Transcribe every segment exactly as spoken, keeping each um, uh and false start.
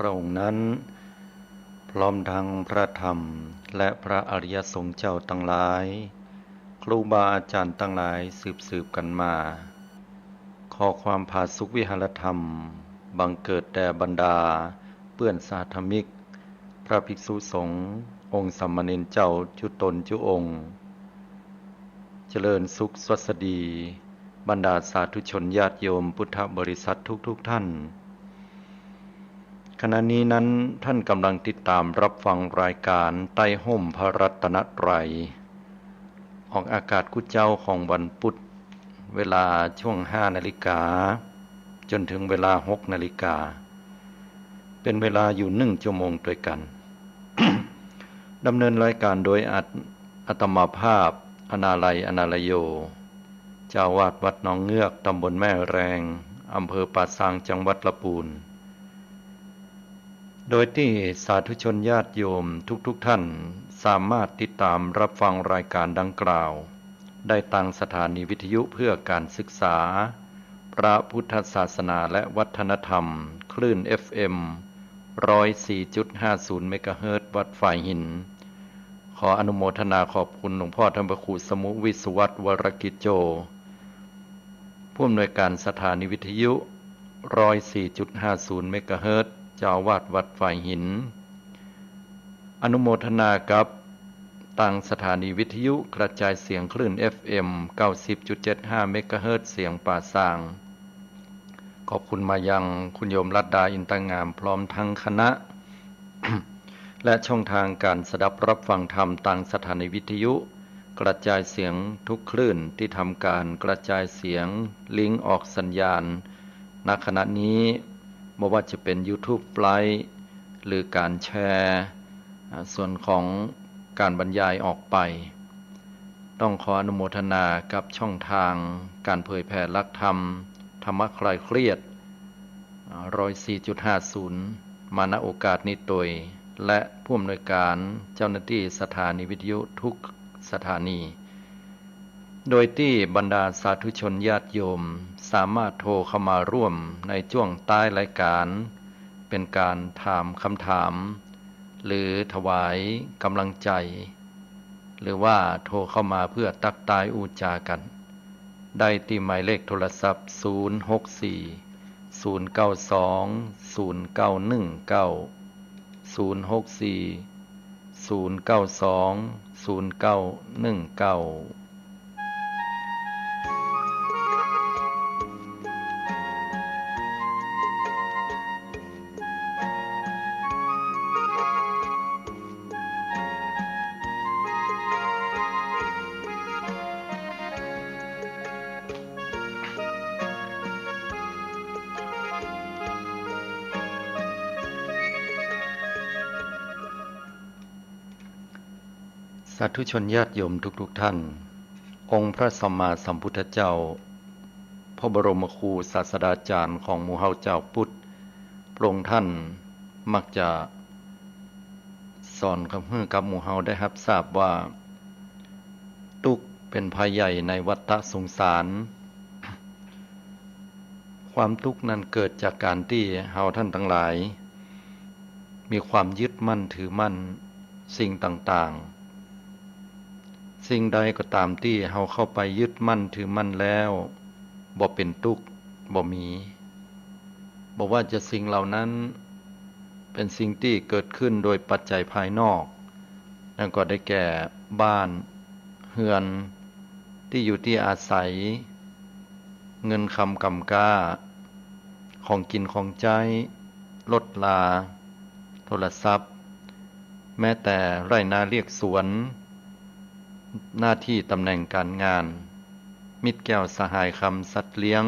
พระองค์นั้น พร้อมทั้งพระธรรมและพระอริยสงฆ์เจ้าตังหลาย ครูบาอาจารย์ตังหลายสืบๆ กั๋นมา ขอความผาสุกวิหารธรรมบังเกิดแด่บรรดาเปื้อนสหธรรมิก พระภิกษุสงฆ์ องค์สามเณรเจ้าจุ๊ตนจุ๊องค์ เจริญสุขสวัสดี บรรดาสาธุชนญาติโยมพุทธบริษัททุกๆ ท่าน ขณะนี้นั้นท่านกำลังติดตามรับฟังรายการใต้ฮ่มพระรัตนตรัย ออกอากาศกู้เจ๊าของวันพุธ เวลาช่วงห้านาฬิกา จ๋นถึงเวลาหกนาฬิกา เป๋นเวลาอยู่หนึ่งชั่วโมงตวยกั๋น ดำเนินรายการโดยอาต อาตมาภาพ อนาลัย อนาลโย เจ้าอาวาสวัดหนองเงือก ตำบลแม่แรง อำเภอป่าซาง จังหวัดละปูน โดยตี้สาธุชนญาติโยมทุกๆ ท่าน สามารถติดตามรับฟังรายการดังกล่าว ได้ตางสถานีวิทยุเพื่อการศึกษา พระพุทธศาสนาและวัฒนธรรม คลื่น เอฟเอ็ม ร้อยสี่จุดห้าศูนย์ เมกะเฮิรตซ์ วัดฝายหิน ขออนุโมทนาขอบคุณหลวงพ่อท่านพระครูสมุห์ วิศวัตร วรกิจโจ ผู้อำนวยการสถานีวิทยุ ร้อยสี่จุดห้าศูนย์ เมกะเฮิรตซ์ เจ้าอาวาสวัดฝายหิน อนุโมทนากับตางสถานีวิทยุกระจายเสียงคลื่น เอฟเอ็ม เก้าสิบจุดเจ็ดห้า เมกะเฮิรตซ์ เสียงป่าซาง ขอบคุณมายังคุณโยมรัตดา อินตางาม พร้อมทั้งคณะ และช่องทางการสดับรับฟังธรรมตางสถานีวิทยุกระจายเสียงทุกคลื่นตี้ทำการกระจายเสียง ลิงก์ออกสัญญาณ ณ ขณะนี้ บ่ว่าจะเป๋นยูทูบไลฟ์ หรือการแชร์ อ่า ส่วนของการบรรยายออกไป ต้องขออนุโมทนากับช่องทางการเผยแผ่หลักธรรม ธรรมะคลายเครียด อ่า ร้อยสี่จุดห้าศูนย์ มา ณ โอกาสนี้ตวย และผู้อำนวยการเจ้าหน้าตี้สถานีวิทยุทุกสถานี โดยตี้บรรดาสาธุชนญาติโยมสามารถโทรเข้ามาร่วมในจ้วงต้ายรายการ เป๋นการถามกำถาม หรือถวายก๋ำลังใจ๋ หรือว่าโทรเข้ามาเพื่อตั๊กต๊ายอู้จ๋ากั๋น ได้ตี้หมายเลขโทรศัพท์ ศูนย์หกสี่ ศูนย์เก้าสอง ศูนย์เก้าหนึ่งเก้า ศูนย์หกสี่ ศูนย์เก้าสอง ศูนย์เก้าหนึ่งเก้า สาธุชนญาติโยมทุกๆ ท่าน องค์พระสัมมาสัมพุทธเจ้า พระบรมครูศาสดาจารย์ของหมู่เฮาจาวพุทธ พระองค์ท่านมักจะสอนกับ หื้อกับหมู่เฮาได้ฮับทราบว่า ตุ๊กข์เป๋นภัยใหญ่ในวัฏฏะสงสาร ความตุ๊กข์นั้นเกิดจากการตี้เฮาท่านตังหลาย มีความยึดมั่นถือมั่นสิ่งต่างๆ สิ่งใดก็ต๋ามตี้เฮาเข้าไปยึดมั่นถือมั่นแล้ว บ่เป๋นตุ๊กข์ บ่มี บ่ว่าจะสิ่งเหล่านั้นเป๋นสิ่งตี้เกิดขึ้นโดยปัจจัยภายนอก นั้นก็ได้แก่บ้าน เฮือน ตี้อยู่ตี้อาศัย เงินคำก๋ำก๊า ของกิ๋นของใจ๊ รถรา โทรศัพท์ แม้แต่ไร่นาเรียกสวน หน้าตี้ต๋ำแหน่งก๋านงาน มิตรแก้วสหายคำ สัตว์เลี้ยง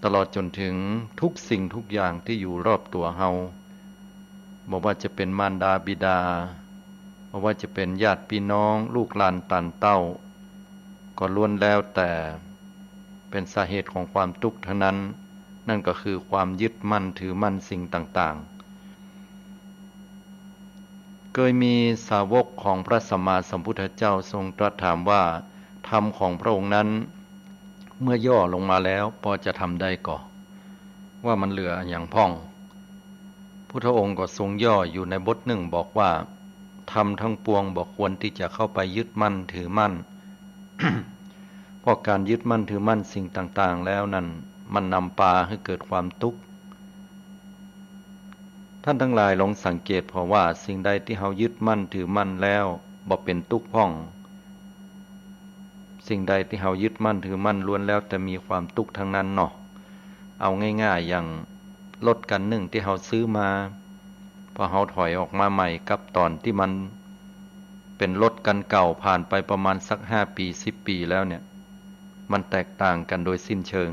ตลอดจ๋นเถิงทุกสิ่งทุกอย่างตี้อยู่รอบตั๋วเฮา บ่ว่าจะเป๋นมารดาบิดา บ่ว่าจะเป๋นญาติปี้น้อง ลูกหลานตานเต้า ก็ล้วนแล้วแต่เป๋นสาเหตุของความตุ๊กข์ทั้งนั้น นั่นก็คือความยึดมั่นถือมั่นสิ่งต่างๆ เกยมีสาวกของพระสัมมาสัมพุทธเจ้าทรงตรัสถามว่า ธรรมของพระองค์นั้น เมื่อย่อลงมาแล้วปอจะทำได้ก่อ ว่ามันเหลืออะหยังพ่อง พุทธองค์ก็ทรงย่ออยู่ในบทหนึ่งบอกว่า ธรรมทั้งปวงบ่ควรที่จะเข้าไปยึดมั่นถือมั่น เพราะการยึดมั่นถือมั่นสิ่งต่างๆ แล้วนั้น มันนำปาหื้อเกิดความตุ๊กข์ ท่านทั้งหลายลองสังเกตผ่อว่าสิ่งใดตี้เฮายึดมั่นถือมั่นแล้วบ่เป๋นตุ๊กข์พ่อง สิ่งใดตี้เฮายึดมั่นถือมั่นล้วนแล้วแต่มีความตุ๊กข์ทั้งนั้นเนาะ เอาง่ายๆ อย่างรถคันนึ่งตี้เฮาซื้อมา พอเฮาถอยออกมาใหม่กับต๋อนตี้มันเป๋นรถคันเก่าผ่านไปประมาณสักห้าปี๋ สิบปี๋แล้วเนี่ย มันแตกต่างกั๋นโดยสิ้นเชิง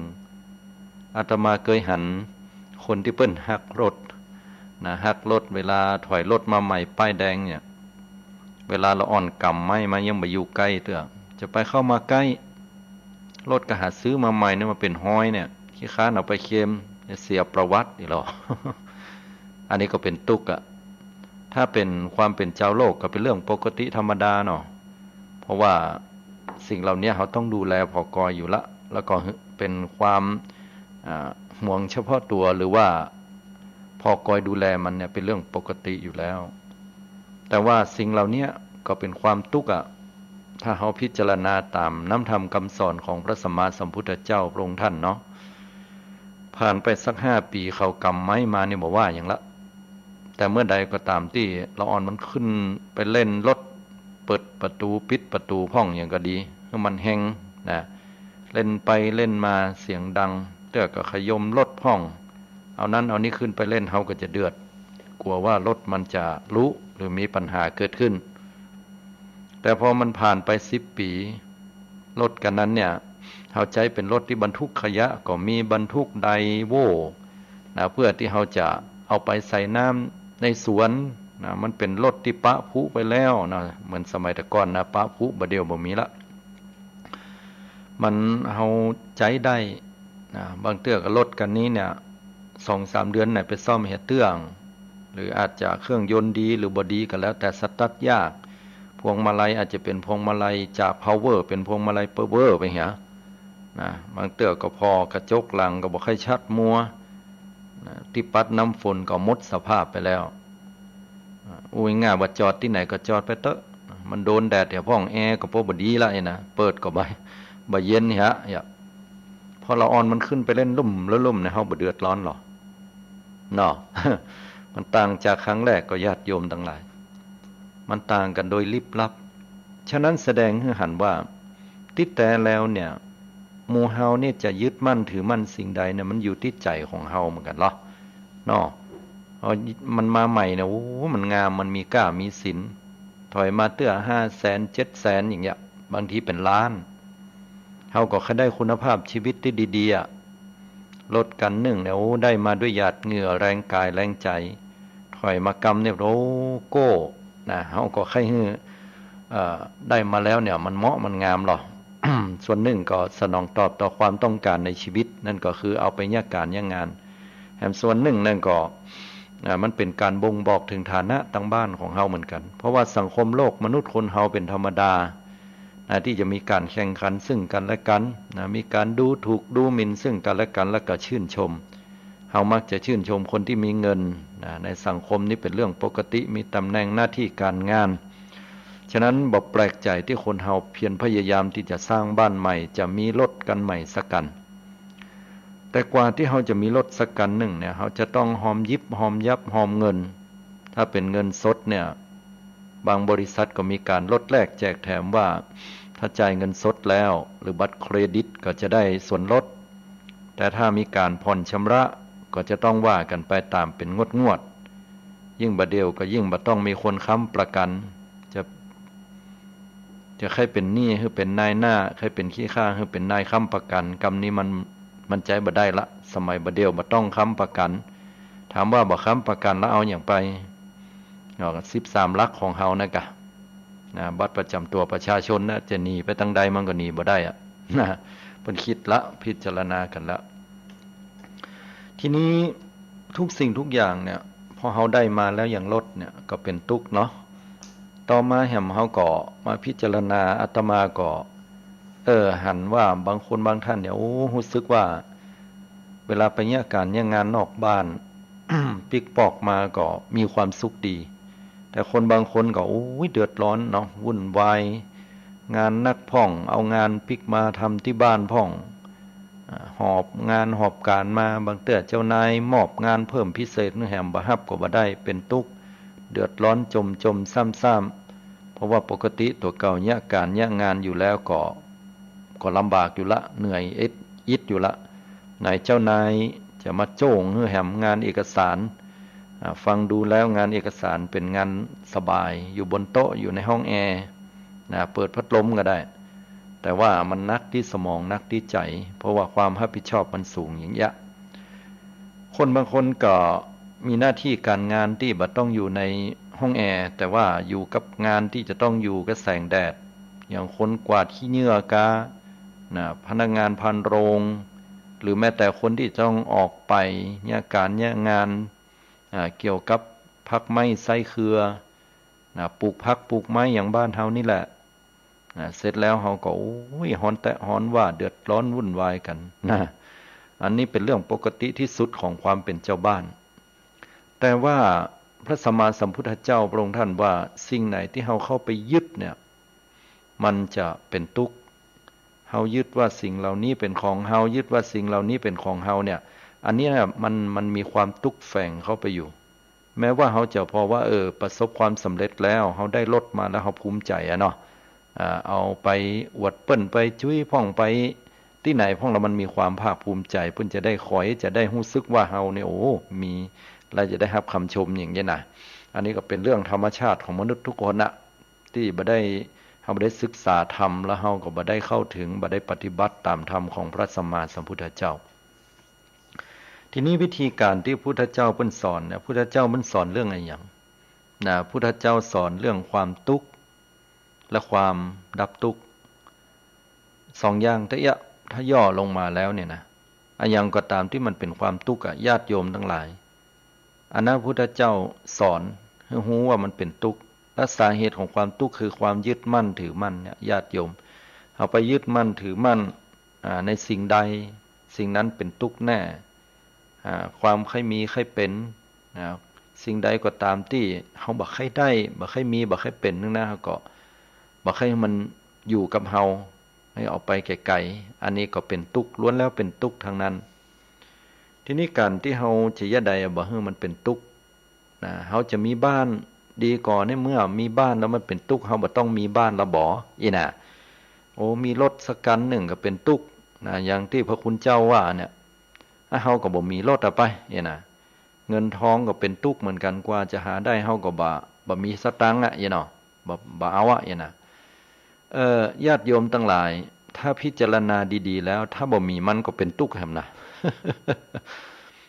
อาตมาเกยหันคนตี้เปิ้นฮักรถนะ ฮักรถ เวลาถอยรถมาใหม่ป้ายแดงเนี่ย เวลาละอ่อนก๋ำไม้มายังบ่อยู่ใก้เตื้อ จะไปเข้ามาใก้ รถก็หาซื้อมาใหม่เนี่ย มาเป๋นฮอยเนี่ย ขี้คร้านเอาไปเคลม จะเสียประวัติอีกหรอ อันนี้ก็เป๋นตุ๊กข์อะ ถ้าเป๋นความเป๋นจาวโลกก็เป๋นเรื่องปกติธรรมดาเนาะ เพราะว่าสิ่งเหล่านี้เฮาต้องดูแลผ่อกอยอยู่ละ แล้วก็เป๋นความ อ่า ห่วงเฉพาะตั๋ว หรือว่าผ่อกอยดูแลมันเนี่ยเป๋นเรื่องปกติอยู่แล้ว แต่ว่าสิ่งเหล่านี้ก็เป๋นความตุ๊กข์อะ ถ้าเฮาพิจารณาต๋ามน้ำธรรมกำสอนของพระสัมมาสัมพุทธเจ้าพระองค์ท่านเนาะ ผ่านไปสักห้าปี๋ เขาก๋ำไม้มาเนี่ยบ่ว่าหยังละ แต่เมื่อใดก็ต๋ามตี้ละอ่อนมันขึ้นไปเล่นรถ เปิดประตู๋ปิดประตู๋พ่องหยังก็ดี หื้อมันแฮงนะ เล่นไปเล่นมาเสียงดัง เตื้อก็ขยมรถพ่อง เอานั้นเอานี้ขึ้นไปเล่น เฮาก็จะเดือด กั๋วว่ารถมันจะลุหรือมีปัญหาเกิดขึ้น แต่พอมันผ่านไปสิบปี๋ รถคันนั้นเนี่ย เฮาใจ๊เป๋นรถตี้บรรทุกขยะก็มี บรรทุกไดร์โว่นะ เพื่อตี้เฮาจะเอาไปใส่น้ำในสวนนะ มันเป๋นรถตี้ปะผุไปแล้วนะ เหมือนสมัยแต่ก่อนนะ ปะผุ บ่าเดี่ยวบ่มีละ มันเฮาใจ๊ได้นะ บางเตื้อก็รถคันนี้เนี่ย สองสามเดือนเนี่ยไปซ่อมเหียเตื้อง หรืออาจจะเครื่องยนต์ดีหรือบ่ดีก็แล้วแต่ สตาร์ทยาก พวงมาลัยอาจจะเป๋นพวงมาลัยจากพาวเวอร์ เป๋นพวงมาลัยเปอร์เวอร์ไปเหียนะ บางเตื้อก็ผ่อกระจกหลังก็บ่ค่อยชัดมัวนะ ตี้ปัดน้ำฝนก็หมดสภาพไปแล้ว อ่า อู้ง่ายๆ ว่าจอดตี้ไหนก็จอดไปเต๊อะ มันโดนแดดเหียพ่อง แอร์ก็ปอบ่ดีละไอ้นะ เปิดก็บ่ บ่เย็นเหีย เหีย พอละอ่อนมันขึ้นไปเล่นลุ่มแล้วลุ่มเนี่ย เฮาบ่เดือดร้อนหรอ เนาะ มันต่างจากครั้งแรกก็ญาติโยมตังหลาย มันต่างกั๋นโดยลิบลับ ฉะนั้นแสดงหื้อหันว่า ตี้แต๊แล้วเนี่ย หมู่เฮาเนี่ยจะยึดมั่นถือมั่นสิ่งใดเนี่ย มันอยู่ตี้ใจ๋ของเฮาเหมือนกั๋นลอ เนาะ เอา มันมาใหม่เนี่ย โอ้ มันงาม มันมีก้ามีศิล ถอยมาเตื้อห้าแสน เจ็ดแสน อย่างเงี้ย บางทีเป๋นล้าน เฮาก็ใค่ได้คุณภาพชีวิตตี้ดีๆ อะ รถคันนึ่งเนี่ย โอ้ ได้มาด้วยหยาดเหงื่อแรงกายแรงใจ๋ ถอยมากำเนี่ย โอ้ โก้ นะ เฮาก็ใค่หื้อ เอ่อ ได้มาแล้วเนี่ย มันเหมาะมันงามลอ ส่วนนึ่งก็สนองตอบต่อความต้องก๋านในชีวิต นั่นก็คือเอาไปเยียะก๋านเยียะงาน แถมส่วนนึ่งนั่นก็ อ่า มันเป๋นก๋านบ่งบอกเถิงฐานะตังบ้านของเฮาเหมือนกั๋น เพราะว่าสังคมโลกมนุษย์คนเฮาเป๋นธรรมดา นะ ตี้จะมีก๋านแข่งขันซึ่งกั๋นและกั๋น นะ มีก๋านดูถูกดูหมิ่นซึ่งกั๋นและกั๋น แล้วก็ชื่นชม เฮามักจะชื่นชมคนตี้มีเงิน นะ ในสังคมนี้เป๋นเรื่องปกติ มีต๋ำแหน่งหน้าตี้ก๋านงาน ฉะนั้นบ่แปลกใจ๋ตี้คนเฮาเพียรพยายามตี้จะสร้างบ้านใหม่ จะมีรถคันใหม่สักคัน แต่กว่าตี้เฮาจะมีรถสักคันนึ่งเนี่ย เฮาจะต้องหอมยิบ หอมยับ หอมเงิน ถ้าเป๋นเงินสดเนี่ย บางบริษัทก็มีก๋านลดแลกแจกแถมว่า ถ้าจ่ายเงินสดแล้ว หรือบัตรเครดิตก็จะได้ส่วนลด แต่ถ้ามีก๋านผ่อนชำระ ก็จะต้องว่ากั๋นไปต๋ามเป๋นงวดๆ ยิ่งบ่าเดี่ยวก็ยิ่งบ่ต้องมีคนค้ำประกั๋น จะ จะใค่เป๋นหนี้หื้อเป๋นนายหน้า ใค่เป๋นขี้ข้าหื้อเป๋นนายค้ำประกั๋น กำนี้มัน มันใจ๊บ่ได้ละ สมัยบ่าเดี่ยวบ่ต้องค้ำประกั๋น ถามว่าบ่ค้ำประกั๋นแล้วเอาหยังไป เนาะ สิบสามหลักของเฮานะกะ นะ บัตรประจ๋ำตั๋วประชาชนนะ จะหนีไปตางใดมันก็หนีบ่ได้อะ นะ เปิ้นกึ๊ดละ พิจารณากั๋นละ ทีนี้ทุกสิ่งทุกอย่างเนี่ย พอเฮาได้มาแล้วยังลดเนี่ย ก็เป๋นตุ๊กข์เนาะ ต่อมาแหมเฮาก็มาพิจารณา อาตมาก็ เออ หันว่าบางคนบางท่านเนี่ย โอ้ ฮู้สึกว่า เวลาไปเยียะก๋านเยียะงานนอกบ้าน ปิ๊กปอกมาก็มีความสุขดี แต่คนบางคนก็ โอ้ย เดือดร้อนเนาะ วุ่นวาย งานนักพ่อง เอางานปิ๊กมาทำตี้บ้านพ่อง อ่า หอบงานหอบก๋านมา บางเตื้อเจ้านายมอบงานเพิ่มพิเศษหื้อแหม บ่ฮับก็บ่ได้ เป๋นตุ๊กข์ เดือดร้อนจ่มๆ ซ้ำๆ เพราะว่าปกติตั๋วเก่าเยียะก๋านเยียะงานอยู่แล้วก็ ก็ลำบากอยู่ละ เหนื่อยอิด อิดอยู่ละ ไหนเจ้านายจะมาโจ้งหื้อแหมงานเอกสาร อ่า ฟังดูแล้วงานเอกสารเป๋นงานสบาย อยู่บนโต๊ะ อยู่ในห้องแอร์ นะ เปิดพัดลมก็ได้ แต่ว่ามันหนักตี้สมอง หนักตี้ใจ๋ เพราะว่าความฮับผิดชอบมันสูงอย่างเยียะ คนบางคนก็มีหน้าตี้ก๋านงานตี้บ่ต้องอยู่ในห้องแอร์ แต่ว่าอยู่กับงานตี้จะต้องอยู่กับแสงแดด อย่างคนกวาดขี้เหงื่อกา นะ พนักงานพานโรง หรือแม้แต่คนตี้ต้องออกไปเยียะก๋านเยียะงาน อ่า เกี่ยวกับผักไม้ไส้เครือ นะ ปลูกผักปลูกไม้อย่างบ้านเฮานี่แหละ นะ เสร็จแล้วเฮาก็ โอ้ย ฮ้อนแต๊ฮ้อนว่า เดือดร้อนวุ่นวายกั๋น นะ อันนี้เป๋นเรื่องปกติตี้สุดของความเป๋นจาวบ้าน แต่ว่าพระสัมมาสัมพุทธเจ้าพระองค์ท่านว่า สิ่งไหนตี้เฮาเข้าไปยึดเนี่ย มันจะเป๋นตุ๊กข์ เฮายึดว่าสิ่งเหล่านี้เป๋นของเฮา ยึดว่าสิ่งเหล่านี้เป๋นของเฮาเนี่ย อันนี้นะ มัน มันมีความตุ๊กข์แฝงเข้าไปอยู่ แม้ว่าเฮาจะพอว่า เออ ประสบความสำเร็จแล้ว เฮาได้รถมาแล้ว เฮาภูมิใจ๋อะเนาะ อ่า เอาไปอวดเปิ้น ไปจุ๊ยพ่อง ไปตี้ไหนพ่อง แล้วมันมีความภาคภูมิใจ๋ เปิ้นจะได้ขอย จะได้ฮู้สึกว่าเฮาเนี่ย โอ้ มี แล้วจะได้ฮับกำชมอย่างเยียะนะ อันนี้ก็เป๋นเรื่องธรรมชาติของมนุษย์ทุกคนนะ ตี้บ่ได้ เฮาบ่ได้ศึกษาธรรม แล้วเฮาก็บ่ได้เข้าถึง บ่ได้ปฏิบัติต๋ามธรรมของพระสัมมาสัมพุทธเจ้า ทีนี้วิธีก๋านตี้พุทธเจ้าเปิ้นสอนเนี่ย พุทธเจ้าเปิ้นสอนเรื่องอะหยัง นะ พุทธเจ้าสอนเรื่องความตุ๊กข์และความดับตุ๊กข์ สองอย่างเตื้อ ถ้าย่อลงมาแล้วเนี่ยนะ อะหยังก็ต๋ามตี้มันเป๋นความตุ๊กข์อะ ญาติโยมตังหลาย อันนั้นพุทธเจ้าสอนหื้อฮู้ว่ามันเป๋นตุ๊กข์ และสาเหตุของความตุ๊กข์คือความยึดมั่นถือมั่นเนี่ย ญาติโยม เฮาไปยึดมั่นถือมั่น อ่า ในสิ่งใด สิ่งนั้นเป๋นตุ๊กข์แน่ อ่า ความใค่มีใค่เป๋น นะ สิ่งใดก็ต๋ามตี้เฮาบ่ใค่ได้ บ่ใค่มี บ่ใค่เป๋นนึ่งนะ เฮาก็บ่ใค่หื้อมันอยู่กับเฮา หื้อเอาไปไก๋ๆ อันนี้ก็เป๋นตุ๊กข์ ล้วนแล้วเป๋นตุ๊กข์ตังนั้น ทีนี้ก๋านตี้เฮาจะเยียะใดบ่หื้อมันเป๋นตุ๊กข์ นะ เฮาจะมีบ้านดีก่อ ในเมื่อมีบ้านแล้วมันเป๋นตุ๊กข์ เฮาบ่ต้องมีบ้านละบ่ อี้นะ โอ้ มีรถสักคันนึ่งก็เป๋นตุ๊กข์ นะ อย่างตี้พระคุณเจ้าว่าเนี่ย อะ เฮาก็บ่มีรถอะไป อี้นะ เงินทองก็เป๋นตุ๊กข์เหมือนกั๋น กว่าจะหาได้ เฮาก็บ่ บ่มีสตางค์อะ อี้เนาะ บ่ บ่เอาอะ อี้นะ เอ่อ ญาติโยมตังหลาย ถ้าพิจารณาดีๆ แล้ว ถ้าบ่มีมันก็เป๋นตุ๊กข์แหมนะ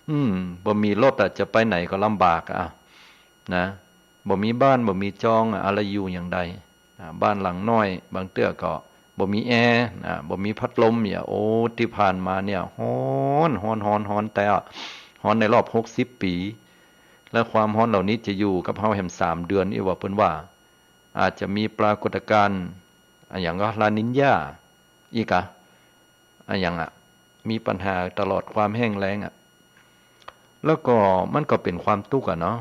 อืม บ่มีรถอะ จะไปไหนก็ลำบากอะ นะ บ่มีบ้าน บ่มีจองอะ อะละอยู่อย่างใด อ่า บ้านหลังน้อย บางเตื้อก็บ่มีแอร์ อ่า บ่มีพัดลม เนี่ย โอ้ ตี้ผ่านมาเนี่ย ฮ้อน ฮ้อน ฮ้อน ฮ้อนแต๊อะ ฮ้อนในรอบหกสิบปี๋ และความฮ้อนเหล่านี้จะอยู่กับเฮาแหมสามเดือน อี้ว่าเปิ้นว่า อาจจะมีปรากฏการณ์ อะหยังก็ ลานิญญา อี้กา อะหยังอะ มีปัญหาตลอดความแห้งแล้งอะ แล้วก็มันก็เป๋นความตุ๊กข์อะเนาะ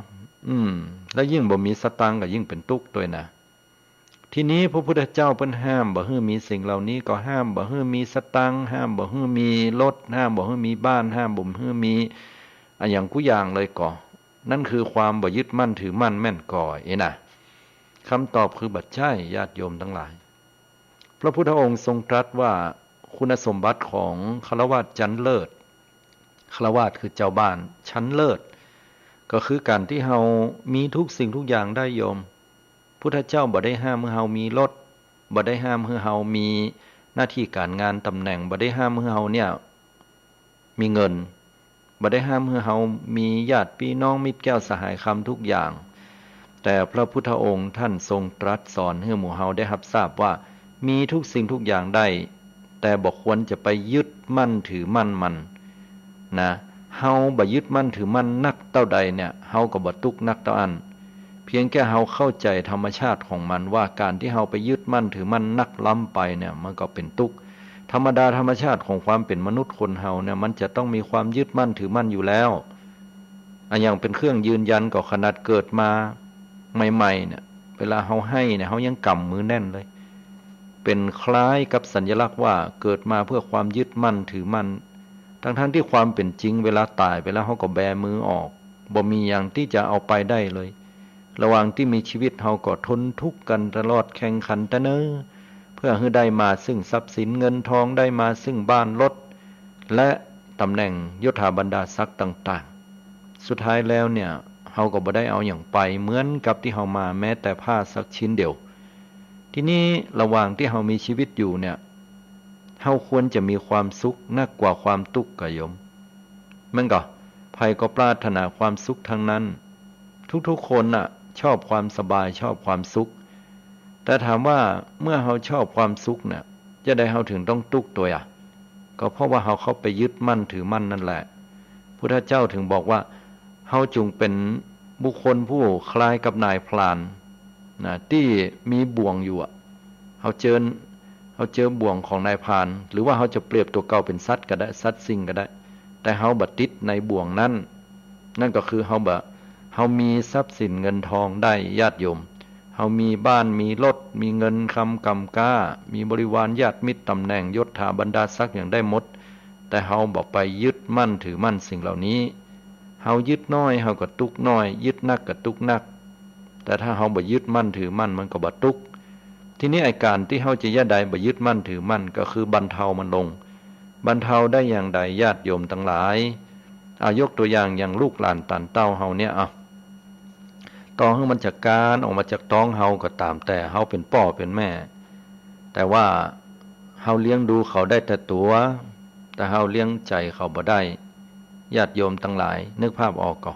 อืม แล้วยิ่งบ่มีสตางค์ก็ยิ่งเป๋นตุ๊กข์ตวยนะ ทีนี้พระพุทธเจ้าเปิ้นห้ามบ่หื้อมีสิ่งเหล่านี้ ก็ห้ามบ่หื้อมีสตางค์ ห้ามบ่หื้อมีรถ ห้ามบ่หื้อมีบ้าน ห้ามบ่หื้อมีอะหยังกู้อย่างเลยก่อ นั่นคือความบ่ยึดมั่นถือมั่นแม่นก่อ เอนะ คำตอบคือบ่ใจ้ ญาติโยมตังหลาย พระพุทธองค์ทรงตรัสว่าคุณสมบัติของฆราวาสชั้นเลิศ ฆราวาสคือจาวบ้านชั้นเลิศ ก็คือก๋านตี้เฮามีทุกสิ่งทุกอย่างได้โยม พุทธเจ้าบ่ได้ห้ามหื้อเฮามีรถ บ่ได้ห้ามหื้อเฮามีหน้าตี้ก๋านงานต๋ำแหน่ง บ่ได้ห้ามหื้อเฮาเนี่ย มีเงิน บ่ได้ห้ามหื้อเฮามีญาติปี้น้องมิตรแก้วสหายคำทุกอย่าง แต่พระพุทธองค์ท่านทรงตรัสสอนหื้อหมู่เฮาได้ฮับทราบว่า มีทุกสิ่งทุกอย่างได้ แต่บ่ควรจะไปยึดมั่นถือมั่นมัน นะ เฮาบ่ยึดมั่นถือมั่นนักเต้าใดเนี่ย เฮาก็บ่ตุ๊กข์นักเต้าอั้น เพียงแค่เฮาเข้าใจ๋ธรรมชาติของมันว่าก๋านตี้เฮาไปยึดมั่นถือมั่นนักล้ำไปเนี่ย มันก็เป๋นตุ๊กข์ ธรรมดาธรรมชาติของความเป๋นมนุษย์คนเฮาเนี่ย มันจะต้องมีความยึดมั่นถือมั่นอยู่แล้ว อะหยังเป๋นเครื่องยืนยัน ก็ขนาดเกิดมาใหม่ๆ เนี่ย เวลาเฮาให้เนี่ย เฮายังก๋ำมือแน่นเลย เป๋นคล้ายกับสัญลักษณ์ว่าเกิดมาเพื่อความยึดมั่นถือมั่น ทั้งๆ ตี้ความเป๋นจริง เวลาต๋ายไปแล้ว เฮาก็แบมือออก บ่มีหยังตี้จะเอาไปได้เลย ระหว่างตี้มีชีวิต เฮาก็ทนทุกข์กั๋นตลอด แข่งขันตะเนอ เพื่อหื้อได้มาซึ่งทรัพย์สินเงินทอง ได้มาซึ่งบ้านรถ และต๋ำแหน่งยศถาบรรดาศักดิ์ต่างๆ สุดท้ายแล้วเนี่ย เฮาก็บ่ได้เอาหยังไปเหมือนกับตี้เฮามาแม้แต่ผ้าสักชิ้นเดียว ทีนี้ระหว่างตี้เฮามีชีวิตอยู่เนี่ย เฮาควรจะมีความสุขนักกว่าความตุ๊กข์ก่อ โยม แม่นก่อ ใผก็ปรารถนาความสุขทั้งนั้น ทุกๆ คนน่ะ ชอบความสบาย ชอบความสุข แต่ถามว่าเมื่อเฮาชอบความสุขน่ะ จะใดเฮาถึงต้องตุ๊กข์ตวยอะ ก็เพราะว่าเฮาเข้าไปยึดมั่นถือมั่นนั่นแหละ พุทธเจ้าถึงบอกว่า เฮาจงเป๋นบุคคลผู้คล้ายกับนายพรานนะ ตี้มีบ่วงอยู่อะ เฮาเจิญ เฮาเจอบ่วงของนายพราน หรือว่าเฮาจะเปรียบตั๋วเก่าเป๋นสัตว์ก็ได้ สัตว์สิ่งก็ได้ แต่เฮาบ่ติดในบ่วงนั้น นั่นก็คือเฮาบ่ เฮามีทรัพย์สินเงินทองได้ ญาติโยม เฮามีบ้าน มีรถ มีเงินคำก่ำกา มีบริวารญาติมิตร ต๋ำแหน่งยศถาบรรดาศักดิ์หยังได้หมด แต่เฮาบ่ไปยึดมั่นถือมั่นสิ่งเหล่านี้ เฮายึดน้อย เฮาก็ตุ๊กข์น้อย ยึดนักก็ตุ๊กข์นัก แต่ถ้าเฮาบ่ยึดมั่นถือมั่น มันก็บ่ตุ๊กข์ ทีนี้ไอ้ก๋านตี้เฮาจะยะใดบ่ยึดมั่นถือมั่น ก็คือบรรเทามันลง บรรเทาได้อย่างใด ญาติโยมตังหลาย เอายกตั๋วอย่าง อย่างลูกหลานตานเต้าเฮาเนี่ย เอา ต่อหื้อมันจะคลานออกมาจากต๊องเฮาก็ต๋ามแต่ เฮาเป๋นป้อเป๋นแม่ แต่ว่าเฮาเลี้ยงดูเขาได้แต่ตั๋ว แต่เฮาเลี้ยงใจ๋เขาบ่ได้ ญาติโยมตังหลายนึกภาพออกก่อ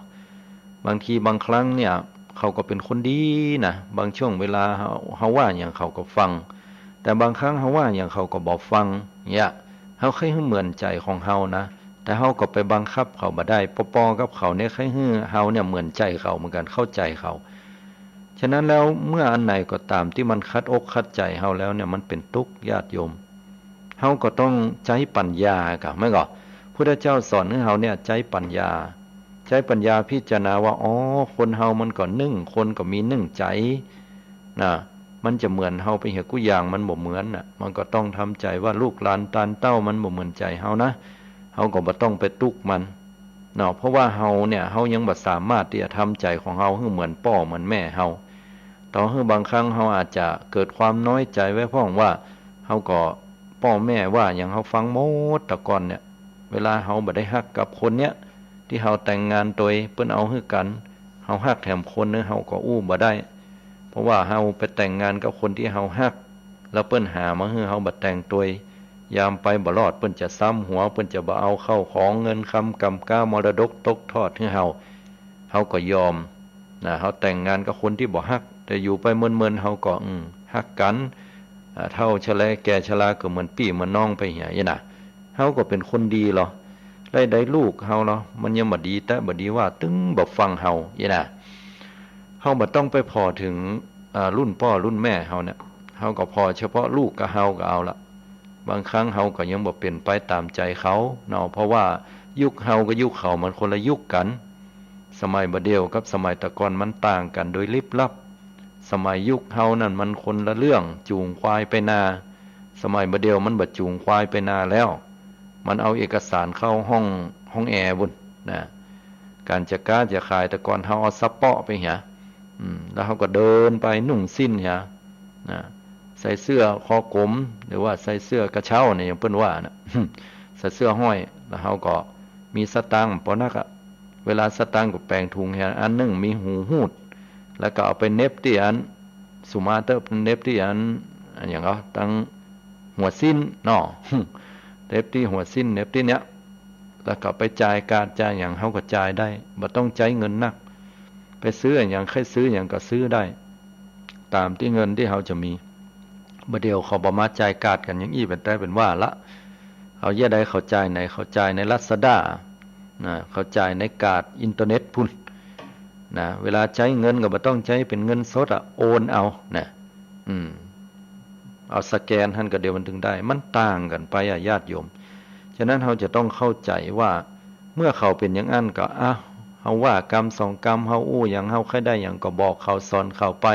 บางทีบางครั้งเนี่ย เขาก็เป๋นคนดีนะ บางช่วงเวลาเฮา เฮาว่าหยังเขาก็ฟัง แต่บางครั้งเฮาว่าหยังเขาก็บ่ฟัง เนี่ย เฮาใค่หื้อเหมือนใจ๋ของเฮานะ แต่เฮาก็ไปบังคับเขาบ่ได้ ปอๆ กับเขาเนี่ย ใค่หื้อเฮาเนี่ยเหมือนใจ๋เขาเหมือนกั๋น เข้าใจ๋เขา ฉะนั้นแล้วเมื่ออันไหนก็ต๋ามตี้มันขัดอกขัดใจ๋เฮาแล้วเนี่ย มันเป๋นตุ๊กข์ ญาติโยม เฮาก็ต้องใจ๊ปัญญาก่อ แม่นก่อ พุทธเจ้าสอนหื้อเฮาเนี่ยใจ๊ปัญญา ใจ๊ปัญญาพิจารณาว่า อ๋อ คนเฮามันก็นึ่ง คนก็มีนึ่งใจ๋นะ มันจะเหมือนเฮาไปเหียกู้อย่าง มันบ่เหมือนน่ะ มันก็ต้องทำใจ๋ว่าลูกหลานตานเต้ามันบ่เหมือนใจ๋เฮานะ เฮาก็บ่ต้องไปตุ๊กข์มันเนาะ เพราะว่าเฮาเนี่ย เฮายังบ่สามารถตี้จะทำใจ๋ของเฮาหื้อเหมือนป้อเหมือนแม่เฮา ต่อหื้อบางครั้งเฮาอาจจะเกิดความน้อยใจ๋ไว้พ่องว่า เฮาก็ ป้อแม่ว่าหยังเฮาฟังหมด แต่ก่อนเนี่ย เวลาเฮาบ่ได้ฮักกับคนเนี่ย ตี้เฮาแต่งงานตวย เปิ้นเอาหื้อกั๋น เฮาฮักแถมคนนึ่งเฮาก็อู้บ่ได้ เพราะว่าเฮาไปแต่งงานกับคนตี้เฮาฮัก แล้วเปิ้นหามาหื้อเฮาบ่แต่งตวย ยามไปบ่รอด เปิ้นจะซ้ำหัว เปิ้นจะบ่เอาเข้าของเงินคำก่ำกา มรดกตกทอดหื้อเฮา เฮาก็ยอมนะ เฮาแต่งงานกับคนตี้บ่ฮัก แต่อยู่ไปเมินๆ เฮาก็ อืม ฮักกั๋น อ่า เฒ่าชะแลแก่ชราก็เหมือนปี้เหมือนน้องไปเหีย อี้นะ เฮาก็เป๋นคนดีลอ ได้ได้ลูกเฮาลอ มันยังบ่ดีแต๊บ่ดีว่า ตึงบ่ฟังเฮา อี้นะ เฮาบ่ต้องไปผ่อเถิง อ่า รุ่นป้อรุ่นแม่เฮาเนี่ย เฮาก็ผ่อเฉพาะลูกกับเฮาก็เอาละ บางครั้งเฮาก็ยังบ่เป๋นไปต๋ามใจ๋เขาเนาะ เพราะว่ายุคเฮากับยุคเขามันคนละยุคกั๋น สมัยบ่าเดี่ยวกับสมัยแต่ก่อนมันต่างกั๋นโดยลิบลับ สมัยยุคเฮานั่นมันคนละเรื่อง จูงควายไปนา สมัยบ่าเดี่ยวมันบ่จูงควายไปนาแล้ว มันเอาเอกสารเข้าห้อง ห้องแอร์บุ่นนะ ก๋านจะก๊าจะขาย แต่ก่อนเฮาเอาสะเปาะไปเหีย อืม แล้วเฮาก็เดินไปนุ่งสิ้นเหีย นะ ใส่เสื้อคอกลม หรือว่าใส่เสื้อกระเช้าเนี่ย อย่างเปิ้นว่าน่ะ ใส่เสื้อห้อย แล้วเฮาก็มีสตางค์ปอนักอะ เวลาสตางค์ก็แป๋งถุงเหีย อันนึ่งมีหูฮูด แล้วก็เอาไปเหน็บตี้อัน สุมาเต๊อะ เหน็บตี้อัน อันหยังก็ ตังหัวสิ้นเนาะ เหน็บตี้หัวสิ้น เหน็บตี้เนี่ย แล้วก็ไปจ่ายการ์ดจ่ายหยัง เฮาก็จ่ายได้ บ่ต้องใจ๊เงินนัก ไปซื้อหยัง ใค่ซื้อหยังก็ซื้อได้ ต๋ามตี้เงินตี้เฮาจะมี บ่าเดี่ยวเขาบ่มาจ่ายการ์ดกั๋นอย่างอี้เป๋นแต๊เป๋นว่าละ เขาเยียะใดเขาจ่ายไหน เขาจ่ายในลาซาด้านะ เขาจ่ายในการ์ดอินเทอร์เน็ตพุ้นนะ เวลาใจ๊เงินก็บ่ต้องใจ๊เป๋นเงินสดอะ โอนเอานะ อืม เอาสแกนหั้นก็เดี๋ยวมันตึงได้ มันต่างกั๋นไปอะ ญาติโยม ฉะนั้นเฮาจะต้องเข้าใจ๋ว่า เมื่อเขาเป๋นอย่างอั้นก็ อ้าว เฮาว่ากำสองกำ เฮาอู้หยัง เฮาใค่ได้หยังก็บอกเขา สอนเขาไป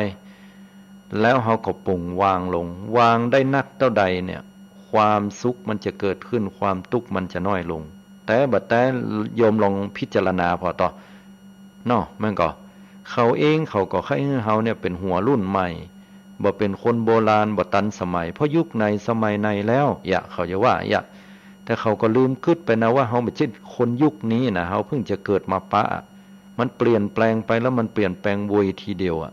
แล้วเฮาก็ปล่อยวางลง วางได้นักเต้าใดเนี่ย ความสุขมันจะเกิดขึ้น ความตุ๊กข์มันจะน้อยลง แต่บ่าแต่โยมลองพิจารณาผ่อเต๊อะ เนาะ มันก็ เขาเองเขาก็ใค่หื้อเฮาเนี่ยเป๋นหัวรุ่นใหม่ บ่เป๋นคนโบราณ บ่ตันสมัย เพราะยุคไหนสมัยไหนแล้ว เยียะ เขาจะว่า เยียะ แต่เขาก็ลืมกึ๊ดไปนะว่าเฮาบ่ใจ้คนยุคนี้นะ เฮาเพิ่งจะเกิดมาปะ มันเปลี่ยนแปลงไปแล้วมันเปลี่ยนแปลงไวทีเดียวอะ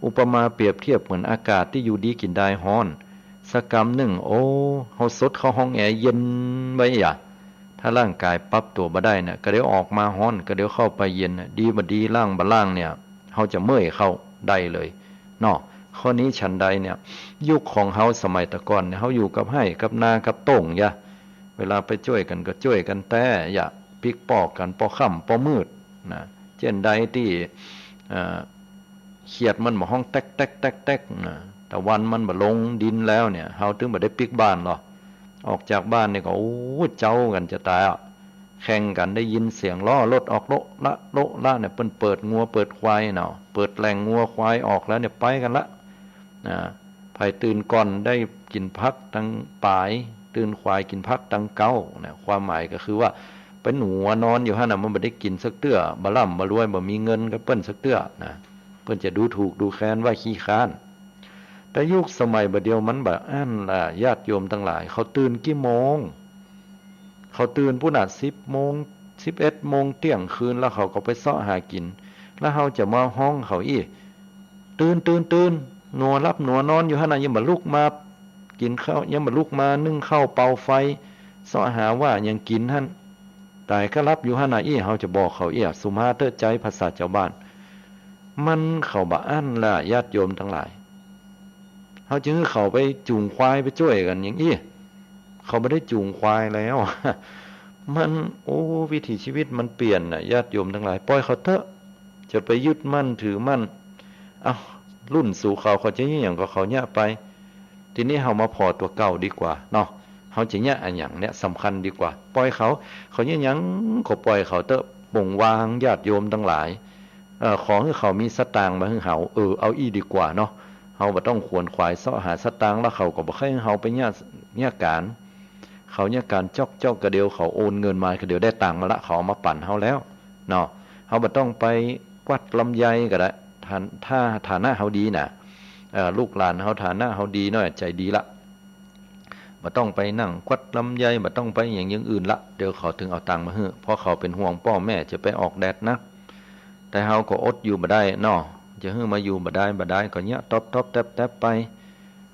อุปมาเปรียบเทียบเหมือนอากาศตี้อยู่ดีกิ๋นดายฮ้อน สักกำนึ่ง โอ้ เฮาสดเข้าห้องแอร์เย็นไว้เยียะ ถ้าร่างกายปรับตั๋วบ่ได้นะ ก็เดี๋ยวออกมาฮ้อน ก็เดี๋ยวเข้าไปเย็นนะ ดีบ่ดี ล้างบ่ล้างเนี่ย เฮาจะเมื่อยเข้าได้เลยเนาะ ข้อนี้ฉันใดเนี่ย ยุคของเฮาสมัยแต่ก่อนเนี่ย เฮาอยู่กับไฮ่กับนากับโต้งเยียะ เวลาไปจ้วยกั๋นก็จ้วยกั๋นแต๊เยียะ ปิ๊กปอกกั๋นปอค่ำปอมืดนะ เจ้นใดตี้ เอ่อ เขียดมันบ่ฮ้องแต๊กแต๊กแต๊กแต๊กนะ ตะวันมันบ่ลงดินแล้วเนี่ย เฮาตึงบ่ได้ปิ๊กบ้านหรอก ออกจากบ้านเนี่ยก็ โอ้ เจ๊ากั๋นจะต๋ายอะ แข่งกั๋น ได้ยินเสียงล้อรถออกโละละโละละเนี่ย เปิ้นเปิดงัวเปิดควายเนาะ เปิดแหล่งงัวควายออกแล้วเนี่ย ไปกั๋นละนะ ใผตื่นก่อนได้กิ๋นผักตังป๋าย ตื่นขวายกิ๋นผักตังเก๊านะ ความหมายก็คือว่า เปิ้นหัวนอนอยู่หั้นน่ะ มันบ่ได้กิ๋นสักเตื้อ บ่ร่ำบ่รวย บ่มีเงินกับเปิ้นสักเตื้อนะ เปิ้นจะดูถูกดูแคลนว่าขี้คร้าน แต่ยุคสมัยบ่าเดี่ยวมันบ่อั้นล่ะ ญาติโยมตังหลาย เขาตื่นกี่โมง เขาตื่นปู้นน่ะ สิบโมง สิบเอ็ดโมง เตี้ยงคืน แล้วเขาก็ไปเซาะหากิ๋น แล้วเฮาจะมาฮ้องเขาอี้ ตื่น ตื่น ตื่น หนัวหลับหนัวนอนอยู่หั้นน่ะ ยังบ่ลุกมากิ๋นข้าว ยังบ่ลุกมานึ่งข้าวเป่าไฟ เซาะหาว่าหยังกิ๋นหั้น ต๋ายก็หลับอยู่หั้นน่ะอี้ เฮาจะบอกเขาอี้ สุภาพเต๊อะ ใจ๊ภาษาจาวบ้าน มันเขาบ่อั้นล่ะ ญาติโยมตังหลาย เฮาจะหื้อเขาไปจูงควายไปจ้วยกั๋นหยังอี้ เขาบ่ได้จูงควายแล้ว มัน โอ้ วิถีชีวิตมันเปลี่ยนน่ะ ญาติโยมตังหลาย ป่อยเขาเต๊อะ จะไปยึดมั่นถือมั่น เอ้า รุ่นสูเขาเขาจะเยียะหยังก็เขาเยียะไป ทีนี้เฮามาผ่อตั๋วเก่าดีกว่าเนาะ เฮาจะเยียะอะหยังเนี่ยสำคัญดีกว่า ป่อยเขา เขาเยียะหยังก็ป่อยเขาเต๊อะ ปล่อยวางญาติโยมตังหลาย เอ่อ ขอหื้อเขามีสตางค์มาหื้อเฮา เออ เอาอี้ดีกว่าเนาะ เฮาบ่ต้องขวนขวายเซาะหาสตางค์ แล้วเขาก็บ่ใค่หื้อเฮาไปเยียะ เยียะก๋าน เขาเยียะก๋านจ๊อกๆ ก็เดี๋ยวเขาโอนเงินมา ก็เดี๋ยวได้ตังค์มาละ เขาเอามาปั๋นเฮาแล้วเนาะ เฮาบ่ต้องไปกวาดลำไยก็ได้ ถ้า ถ้าฐานะเฮาดีน่ะ เอ่อ ลูกหลานเฮาฐานะเฮาดีหน่อย ใจ๋ดีละ บ่ต้องไปนั่งกวาดลำไย บ่ต้องไปหยังอย่างอื่นละ เดี๋ยวเขาตึงเอาตังค์มาหื้อ เพราะเขาเป๋นห่วงป้อแม่จะไปออกแดดนัก แต่เฮาก็อดอยู่บ่ได้เนาะ จะหื้อมาอยู่บ่ได้ บ่ได้ ก็เยียะต๊อบๆ แต๊บๆ ไป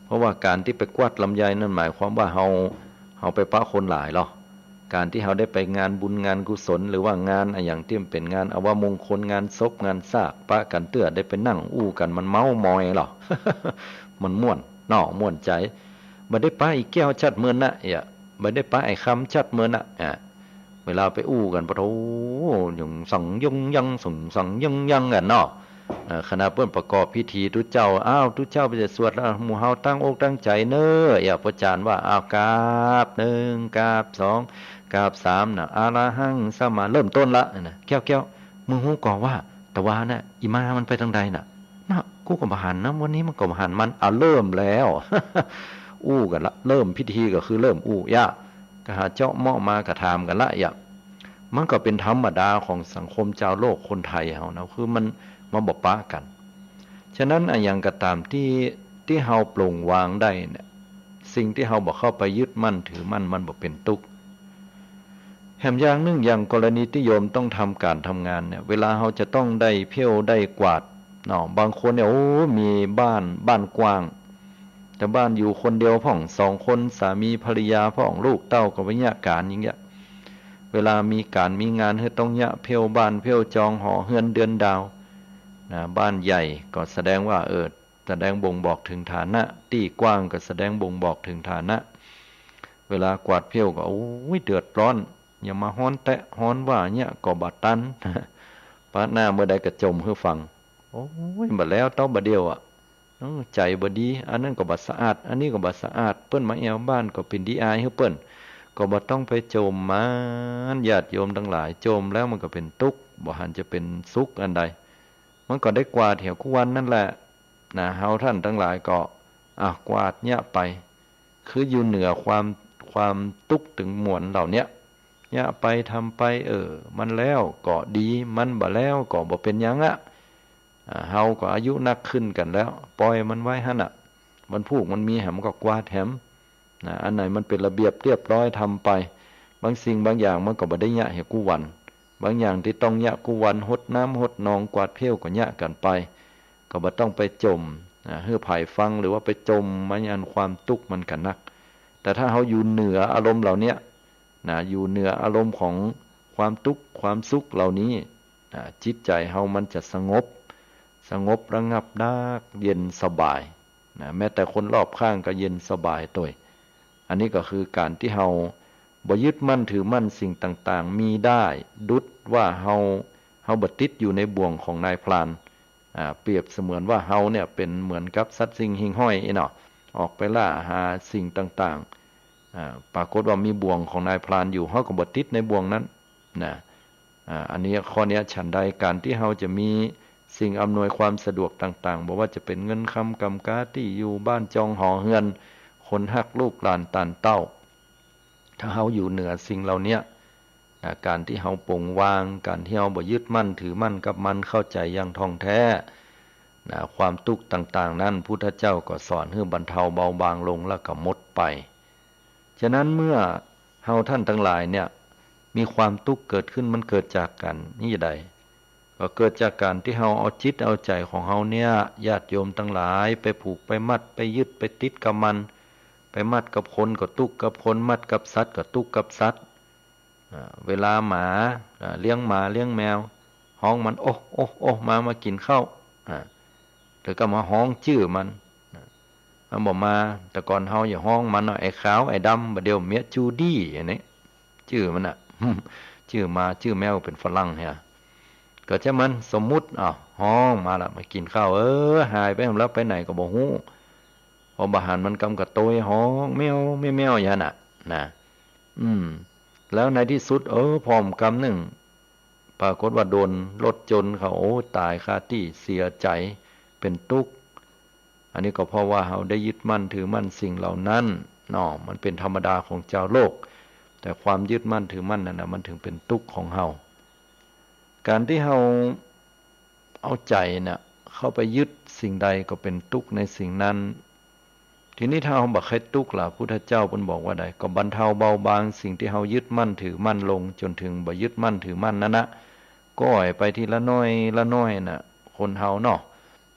เพราะว่าก๋านตี้ไปกวาดลำไยนั่นหมายความว่าเฮา เฮาไปปะคนหลายหรอ ก๋านตี้เฮาได้ไปงานบุญงานกุศล หรือว่างานอะหยังตี้มันเป๋นงานอัปมงคล งานศพงานซาก ปะกั๋นเตื้อ ได้ไปนั่งอู้กั๋น มันเม้ามอยหรอ มันม่วนเนาะ ม่วนใจ๋ บ่ได้ปะไอ้แก้วฉัตรมรณะ เยียะ บ่ได้ปะไอ้คำฉัตรมรณะ อ่ะ เวลาไปอู้กั๋น ปะโถ หยุงสังยุงยัง สุงสังยุงยังกั๋นเนาะ เอ่อ ขณะเปิ้นประกอบพิธีตุ๊เจ้า อ้าว ตุ๊เจ้าไปจะสวดแล้ว หมู่เฮาตั้งอกตั้งใจ๋เน่อ เยียะ ป้อจารย์ว่า อ้าว กราบ นึ่ง กราบ สอง กราบ สาม น่ะ อะระหังสัมมา เริ่มต้นละ นะ แก้ว แก้ว มึงฮู้ก่อว่า ตะวาน่ะ อีหมามันไปตางใดน่ะ น่ะ กูก็บ่หันนะ วันนี้มันก็บ่หันมัน อ่ะ เริ่มแล้ว อู้กั๋นละ เริ่มพิธีก็คือเริ่มอู้ เยียะ ก็หาเจาะเมาะมาก็ถามกั๋นละ เยียะ มันก็เป๋นธรรมดาของสังคมจาวโลกคนไทยเฮานะ คือมัน มันบ่ปะกั๋น ฉะนั้นอะหยังก็ต๋ามตี้ ตี้เฮาปล่อยวางได้เนี่ย สิ่งตี้เฮาบ่เข้าไปยึดมั่นถือมั่น มันบ่เป๋นตุ๊กข์ แถมอย่างนึ่ง อย่างกรณีตี้โยมต้องทำก๋านทำงานเนี่ย เวลาเฮาจะต้องได้เผี้ยวได้กวาดเนาะ บางคนเนี่ย โอ้ มีบ้าน บ้านกว้าง แต่บ้านอยู่คนเดียวพ่อง สองคน สามีภรรยาพ่อง ลูกเต้าก็บ่เยียะก๋านอย่างเงี้ย เวลามีก๋านมีงานหื้อต้องเยียะเผี้ยวบ้านเผี้ยวจองหอเฮือนเดือนดาวนะ บ้านใหญ่ก็แสดงว่า เออ แสดงบ่งบอกเถิงฐานะ ตี้กว้างก็แสดงบ่งบอกเถิงฐานะ เวลากวาดเผี้ยวก็ โอ้ย เดือดร้อน อย่ามาฮ้อนแต๊ฮ้อนว่าเยียะก็บ่ตัน ปะหน้าเมื่อใดก็จ่มหื้อฟัง โอ้ย บ่แล้วเต๊าบ่าเดี่ยวอะ เออ ใจ๋บ่ดี อันนั้นก็บ่สะอาด อันนี้ก็บ่สะอาด เปิ้นมาแอ่วบ้านก็เป๋นดีอายหื้อเปิ้น ก็บ่ต้องไปจ่มมัน ญาติโยมตังหลาย จ่มแล้วมันก็เป๋นตุ๊กข์ บ่หันจะเป๋นสุขอันใด มันก็ได้กวาดเหียกู้วันนั่นแหละ นะ เฮาต้านตังหลายก็ อ่ะ กวาดเยียะไป คืออยู่เหนือความ ความตุ๊กข์ตึงมวลเหล่าเนี้ย เยียะไป ทำไป เออ มันแล้วก็ดี มันบ่แล้วก็บ่เป๋นหยังอะ อ่า เฮาก็อายุนักขึ้นกั๋นแล้ว ป่อยมันไว้หั้นน่ะ วันพูกมันมีแหมก็กวาดแหม นะ อันไหนมันเป๋นระเบียบเรียบร้อยทำไป บางสิ่งบางอย่างมันก็บ่ได้เยียะเหียกู้วัน บางอย่างตี้ต้องเยียะกู้วัน หดน้ำหดหนอง กวาดเพลวก็เยียะกั๋นไป ก็บ่ต้องไปจ่ม นะ หื้อใผฟังหรือว่าไปจ่มมัน อันความตุ๊กข์มันก็นัก แต่ถ้าเฮาอยู่เหนืออารมณ์เหล่าเนี้ย นะ อยู่เหนืออารมณ์ของความตุ๊กข์ความสุขเหล่านี้ นะ จิตใจ๋เฮามันจะสงบ สงบระงับนัก เย็นสบาย นะ แม้แต่คนรอบข้างก็เย็นสบายตวย อันนี้ก็คือก๋านตี้เฮาบ่ยึดมั่นถือมั่นสิ่งต่างๆ มีได้ ดุจว่าเฮา เฮาบ่ติดอยู่ในบ่วงของนายพราน อ่า เปรียบเสมือนว่าเฮาเนี่ยเป๋นเหมือนกับสัตว์สิ่งหิ่งห้อยอี้เนาะ ออกไปล่าหาสิ่งต่างๆ อ่า ปรากฏว่ามีบ่วงของนายพรานอยู่ เฮาก็บ่ติดในบ่วงนั้น นะ อ่า อันนี้ข้อเนี้ยฉันใด ก๋านตี้เฮาจะมีสิ่งอำนวยความสะดวกต่างๆ บ่ว่าจะเป๋นเงินคำกำกา ตี้อยู่บ้านจองหอเฮือน คนฮักลูกหลานตานเต้า ถ้าเฮาอยู่เหนือสิ่งเหล่าเนี้ย นะ ก๋านตี้เฮาปลงวาง ก๋านตี้เฮาบ่ยึดมั่นถือมั่นกับมัน เข้าใจ๋อย่างถ่องแท้ นะ ความตุ๊กข์ต่างๆ นั้น พุทธเจ้าก็สอนหื้อบรรเทาเบาบางลงแล้วก็หมดไป ฉะนั้นเมื่อเฮาต้านตังหลายเนี่ย มีความตุ๊กข์เกิดขึ้น มันเกิดจากก๋านนี้ใด ก็เกิดจากก๋านตี้เฮาเอาจิตเอาใจ๋ของเฮาเนี่ย ญาติโยมตังหลาย ไปผูกไปมัด ไปยึดไปติดกับมัน ไปมัดกับคนก็ตุ๊กข์กับคน มัดกับสัตว์ก็ตุ๊กข์กับสัตว์ อ่า เวลาหมา อ่า เลี้ยงหมาเลี้ยงแมว ฮ้องมัน โอ๊ะ โอ๊ะ โอ๊ะ มา มากิ๋นข้าว อ่า แล้วก็มาฮ้องจื้อมัน อ่า มันบ่มา แต่ก่อนเฮาอย่าฮ้องมันเนาะ ไอ้ขาว ไอ้ดำ บ่าเดี่ยวเมียจูดี้ อันนี้ จื้อมันน่ะ จื้อหมา จื้อแมวเป๋นฝรั่งเหีย ก็ใจ้มัน สมมุติ อ้าว ฮ้องมาละ มากิ๋นข้าว เออ หายไปแล้วไปไหนก็บ่ฮู้ พอบ่หันมันกำกะโตยฮ้อง แมว แมว แมว อย่างนั้นน่ะ นะ อืม แล้วในตี้สุด เออ ผ่อมกำนึ่ง ปรากฏว่าโดนรถจนเขา โอ้ ต๋ายคาตี้ เสียใจ๋ เป๋นตุ๊กข์ อันนี้ก็เพราะว่าเฮาได้ยึดมั่นถือมั่นสิ่งเหล่านั้นเนาะ มันเป๋นธรรมดาของจาวโลก แต่ความยึดมั่นถือมั่นนั่นน่ะ มันถึงเป๋นตุ๊กข์ของเฮา ก๋านตี้เฮาเอาใจ๋น่ะ เข้าไปยึดสิ่งใดก็เป๋นตุ๊กข์ในสิ่งนั้น ทีนี้ถ้าเฮาบ่ใค่ตุ๊กข์ล่ะ พุทธเจ้าเปิ้นบอกว่าใด ก็บรรเทาเบาบางสิ่งตี้เฮายึดมั่นถือมั่นลง จ๋นถึงบ่ยึดมั่นถือมั่นนั้นนะ ก็อ่อยไปทีละน้อยละน้อยน่ะ คนเฮาเนาะ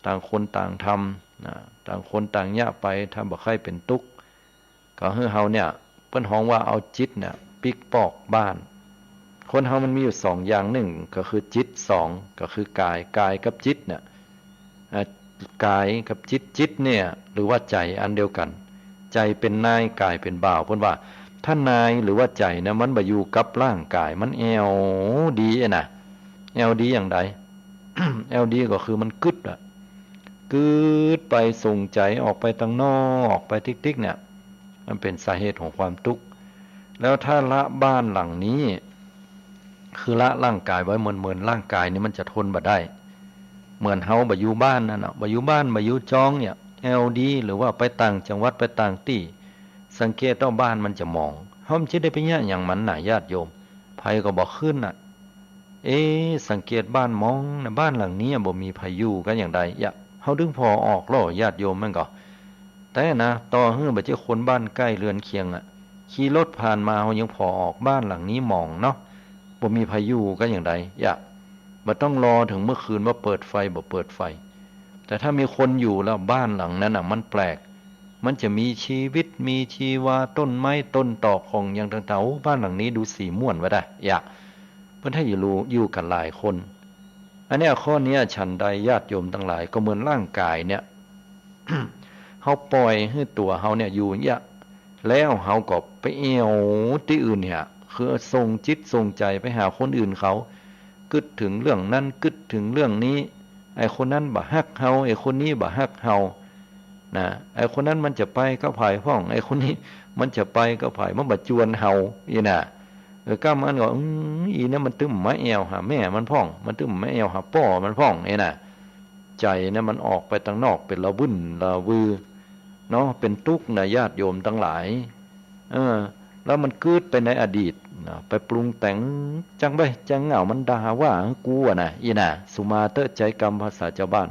ต่างคนต่างทำนะ ต่างคนต่างเยียะไป ถ้าบ่ใค่เป๋นตุ๊กข์ ก็หื้อเฮาเนี่ย เปิ้นฮ้องว่าเอาจิตเนี่ยปิ๊กปอกบ้าน คนเฮามันมีอยู่สองอย่าง นึ่งก็คือจิต สองก็คือกาย กายกับจิตเนี่ย อ่ะ กายกับจิต จิตเนี่ย หรือว่าใจ๋อันเดียวกั๋น ใจ๋เป๋นนาย กายเป๋นบ่าว เปิ้นว่า ถ้านายหรือว่าใจ๋นะ มันบ่อยู่กับร่างกาย มันแอ่วดีอะนะ แอ่วดีอย่างใด แอ่วดีก็คือมันกึ๊ดอะ กึ๊ดไปส่งใจ๋ออกไปตังนอก ออกไปติ๊กๆ เนี่ย มันเป๋นสาเหตุของความตุ๊กข์ แล้วถ้าละบ้านหลังนี้ คือละร่างกายไว้ เหมือน เหมือนร่างกายนี่มันจะทนบ่ได้ เหมือนเฮาบ่อยู่บ้านนั่นน่ะ บ่อยู่บ้าน บ่อยู่จองเนี่ย แอ่วดี หรือว่าไปต่างจังหวัด ไปต่างตี้ สังเกตว่าบ้านมันจะหมอง เฮาจะได้ไปเยียะหยังมันน่ะ ญาติโยม ไผก็บ่ขึ้นน่ะ เอ๊ะ สังเกตบ้านหมองนะ บ้านหลังนี้บ่มีไผอยู่กั๋นอย่างใด เยียะ เฮาตึงผ่อออกลอ ญาติโยม แม่นก่อ แต่นะ ต่อหื้อบ่ใจ้คนบ้านใก้เฮือนเคียงอะ ขี่รถผ่านมา เฮายังผ่อออก บ้านหลังนี้หมองเนาะ บ่มีไผอยู่กั๋นอย่างใด เยียะ บ่ต้องรอเถิงเมื่อคืนว่าเปิดไฟบ่เปิดไฟ แต่ถ้ามีคนอยู่แล้ว บ้านหลังนั้นน่ะมันแปลก มันจะมีชีวิต มีชีวา ต้นไม้ ต้นตอก ของหยังต่างๆ โอ้ บ้านหลังนี้ดูสิม่วนวะดะ เยียะ เปิ้นถ้าอยู่ อยู่กั๋นหลายคน อันเนี้ย ข้อเนี้ย ฉันใด ญาติโยมตังหลาย ก็เหมือนร่างกายเนี่ย เฮาป่อยหื้อตั๋วเฮาเนี่ยอยู่เยียะ แล้วเฮาก็ไปแอ่วตี้อื่นเนี่ย คือส่งจิตส่งใจ๋ไปหาคนอื่นเขา กึ๊ดเถิงเรื่องนั้น กึ๊ดเถิงเรื่องนี้ ไอ้คนนั้นบ่ฮักเฮา ไอ้คนนี้บ่ฮักเฮา นะ ไอ้คนนั้นมันจะไปกับไผพ่อง ไอ้คนนี้มันจะไปกับไผ มันบ่จวนเฮา อี้น่ะ เออ ก้ำอันก็ อืม อีเนี่ยมันตึงมาแอ่วหาแม่มันพ่อง มันตึงมาแอ่วหาป้อมันพ่อง เอ้ยนะ ใจ๋เนี่ยมันออกไปตังนอกเป๋นละวุ่นละวือเนาะ เป๋นตุ๊กข์นะ ญาติโยมตังหลาย เออ แล้วมันกึ๊ดไปในอดีตนะ ไปปรุงแต่ง จังเบ้ย จังเหงา มันด่าว่าหื้อกูอะนะ อี้นะ สุมาเต๊อะ ใจ๊กำภาษาจาวบ้าน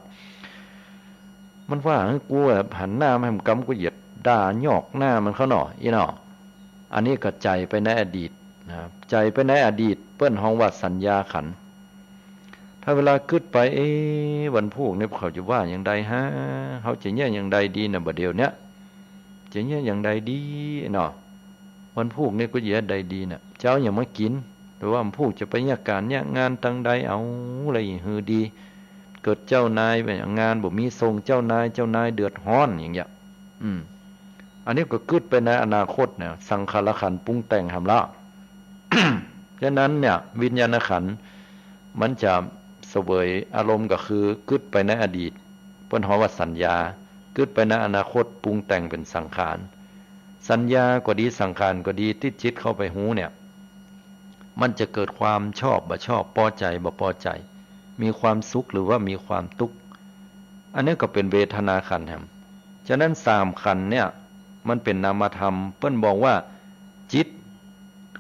มันว่าหื้อกูอะ หันหน้ามาแหมกำ กูเหยียดด่ายอกหน้ามันเข้าหน่อ อี้หน่อ อันนี้ก็ใจ๋ไปในอดีตนะ ใจ๋ไปในอดีต เปิ้นฮ้องว่าสัญญาขันธ์ ถ้าเวลากึ๊ดไป เอ๊ะ วันพูกนี้เขาจะว่าอย่างใดฮะ เฮาจะเยียะอย่างใดดีนะ บ่าเดี่ยวเนี้ย จะเยียะอย่างใดดีเนาะ วันพูกนี้กูจะเยียะใดดีน่ะ จะเอาหยังมากิ๋น หรือว่าวันพูกจะไปเยียะก๋านเยียะงานตังใด เอาอะไรหื้อดี เกิดเจ้านายไปงานบ่มีส่งเจ้านาย เจ้านายเดือดฮ้อนอย่างเงี้ย อืม อันนี้ก็กึ๊ดไปในอนาคตนะ สังขารขันธ์ปรุงแต่งหำละ ฉะนั้นเนี่ย วิญญาณขันธ์มันจะเสวยอารมณ์ก็คือกึ๊ดไปในอดีต เปิ้นฮ้องว่าสัญญา กึ๊ดไปในอนาคตปรุงแต่งเป๋นสังขาร สัญญาก็ดี สังขารก็ดี ตี้จิตเข้าไปฮู้เนี่ย มันจะเกิดความชอบบ่ชอบ ปอใจ๋บ่ปอใจ๋ มีความสุขหรือว่ามีความตุ๊กข์ อันนี้ก็เป๋นเวทนาขันธ์แหม ฉะนั้นสามขันธ์เนี่ย มันเป๋นนามธรรม เปิ้นบอกว่าจิต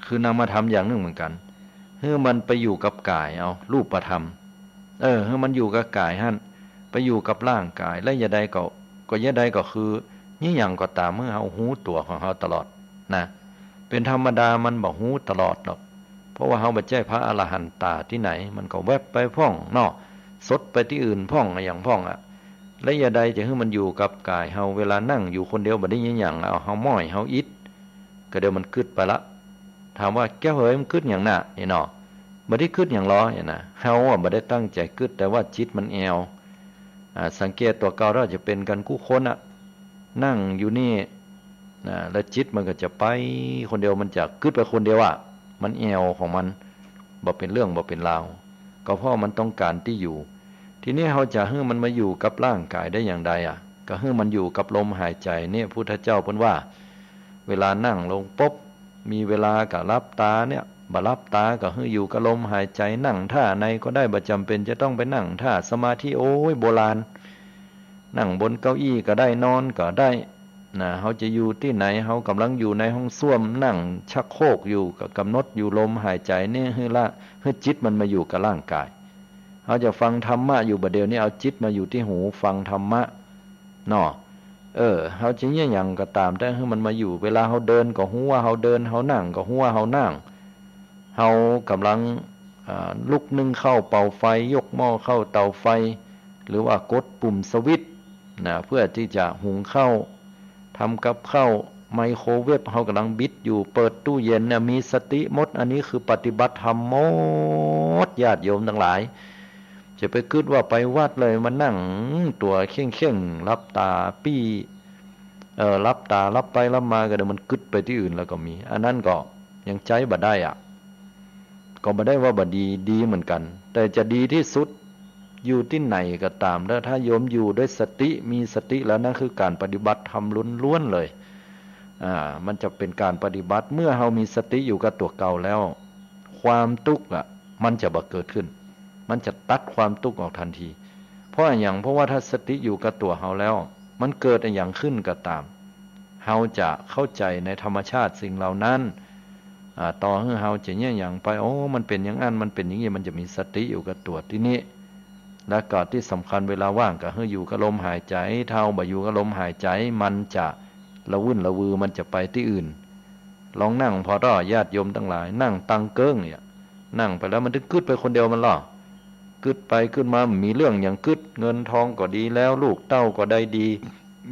คือนามธรรมอย่างนึ่งเหมือนกั๋น หื้อมันไปอยู่กับก๋าย เอา รูปธรรม เออ หื้อมันอยู่กับก๋ายหั้น ไปอยู่กับร่างก๋าย และเยียะใดก็ ก็เยียะใดก็คือ เยียะหยังก็ต๋าม หื้อเฮาฮู้ตั๋วของเฮาตลอดนะ เป๋นธรรมดามันบ่ฮู้ตลอดหรอก เพราะว่าเฮาบ่ใจ้พระอรหันตาตี้ไหน มันก็แวบไปพ่องเนาะ สดไปตี้อื่นพ่องอะหยังพ่องอะ และเยียะใดจะหื้อมันอยู่กับก๋ายเฮา เวลานั่งอยู่คนเดียวบ่ได้เยียะหยัง เอาเฮาม้อยเฮาอิด ก็เดี๋ยวมันกึ๊ดไปละ ถามว่าแก้วเหย มึงกึ๊ดหยังน่ะ นี่เนาะ บ่ได้กึ๊ดหยังหรอ นี่นะ เฮาอะบ่ได้ตั้งใจ๋กึ๊ด แต่ว่าจิตมันแอ่ว อ่า สังเกตตั๋วเก่า ถ้าจะเป๋นกั๋นกู้คนอะ นั่งอยู่นี่นะ แล้วจิตมันก็จะไปคนเดียว มันจะกึ๊ดไปคนเดียวอะ มันแอ่วของมัน บ่เป๋นเรื่องบ่เป๋นราว ก็เพราะมันต้องก๋านตี้อยู่ ทีนี้เฮาจะหื้อมันมาอยู่กับร่างก๋ายได้อย่างใดอะ ก็หื้อมันอยู่กับลมหายใจ๋เนี่ย พุทธเจ้าเปิ้นว่า เวลานั่งลงปุ๊บ มีเวลาก็หลับต๋าเนี่ย บ่หลับต๋าก็หื้ออยู่กับลมหายใจ๋ นั่งท่าไหนก็ได้ บ่จ๋ำเป๋นจะต้องไปนั่งท่าสมาธิ โอ้ย โบราณ นั่งบนเก้าอี้ก็ได้ นอนก็ได้นะ เฮาจะอยู่ตี้ไหน เฮากำลังอยู่ในห้องส้วม นั่งชักโครกอยู่ ก็กำหนดอยู่ลมหายใจ๋เนี่ย หื้อละ หื้อจิตมันมาอยู่กับร่างก๋าย เฮาจะฟังธรรมะอยู่บ่าเดี่ยวนี้ เอาจิตมาอยู่ตี้หูฟังธรรมะ เนาะ เออ เฮาจะเยียะหยังก็ต๋าม แต่หื้อมันมาอยู่ เวลาเฮาเดินก็ฮู้ว่าเฮาเดิน เฮานั่งก็ฮู้ว่าเฮานั่ง เฮากำลัง อ่า ลุกนึ่งข้าวเป่าไฟ ยกหม้อข้าวเตาไฟ หรือว่ากดปุ่มสวิตช์นะ เพื่อตี้จะหุงข้าว ทำกับข้าว ไมโครเวฟ เฮากำลังบิดอยู่ เปิดตู้เย็นเนี่ย มีสติหมด อันนี้คือปฏิบัติธรรมหมด ญาติโยมตังหลาย จะไปกึ๊ดว่าไปวัดเลย มานั่งตั๋วเข่งๆ หลับต๋าปี้ เอ่อ หลับต๋า หลับไปหลับมา ก็เดี๋ยวมันกึ๊ดไปตี้อื่นแล้วก็มี อันนั้นก็ยังใจ๊บ่ได้อะ ก็บ่ได้ว่าบ่ดี ดีเหมือนกั๋น แต่จะดีตี้สุด อยู่ตี้ไหนก็ต๋าม แล้วถ้าโยมอยู่ด้วยสติ มีสติแล้ว นั่นคือก๋านปฏิบัติธรรมล้วนๆ เลย อ่า มันจะเป๋นก๋านปฏิบัติ เมื่อเฮามีสติอยู่กับตั๋วเก่าแล้ว ความตุ๊กข์อะ มันจะบ่เกิดขึ้น มันจะตัดความตุ๊กข์ออกทันที เพราะอะหยัง เพราะว่าถ้าสติอยู่กับตั๋วเฮาแล้ว มันเกิดอะหยังขึ้นก็ต๋าม เฮาจะเข้าใจ๋ในธรรมชาติสิ่งเหล่านั้น อ่า ต่อหื้อเฮาจะเยียะหยังไป โอ้ มันเป๋นอย่างอั้น มันเป๋นอย่างอี้ มันจะมีสติอยู่กับตั๋วตี้นี่ แล้วก็ตี้สำคัญเวลาว่างก็หื้ออยู่กับลมหายใจ๋ ถ้าบ่อยู่กับลมหายใจ๋ มันจะละวุ่นละวือ มันจะไปตี้อื่น ลองนั่งผ่อเถาะ ญาติโยมตังหลาย นั่งตังเกิ้งเนี่ย นั่งไปแล้วมันตึงกึ๊ดไปคนเดียวมันลอ กึ๊ดไปกึ๊ดมา บ่มีเรื่องหยังกึ๊ด เงินทองก็ดีแล้ว ลูกเต้าก็ได้ดี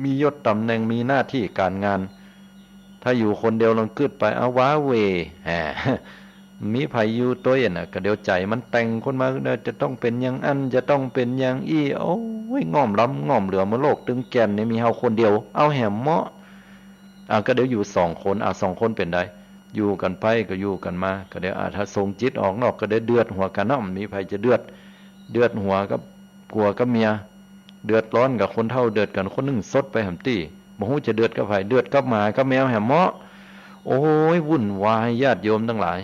มียศต๋ำแหน่ง มีหน้าตี้ก๋านงาน ถ้าอยู่คนเดียวลองกึ๊ดไป อะว้าเหว่ แหม มีใผอยู่ตวยอะนะ ก็เดี๋ยวใจ๋มันแต่งขึ้นมา จะต้องเป๋นอย่างอั้น จะต้องเป๋นอย่างอี้ โอ้ย ง่อมล้ำง่อมเหลือ เมื่อโลกตึงแก่นนี่มีเฮาคนเดียว เอาแหมเหมาะ อ่ะ ก็เดี๋ยวอยู่สองคน อ่ะ สองคนเป๋นใด อยู่กั๋นไปก็อยู่กั๋นมา ก็เดี๋ยว อ่ะ ถ้าส่งจิตออกนอก ก็เดี๋ยวเดือดหัวกั๋นเนาะ มีใผจะเดือด เดือดหัวกับผัวกับเมีย เดือดร้อนกับคนเฒ่า เดือดกั๋นคนนึ่งสดไปแหมตี้ บ่ฮู้จะเดือดกับใผ เดือดกับหมากับแมวแหมเหมาะ โอ้ย วุ่นวาย ญาติโยมตังหลาย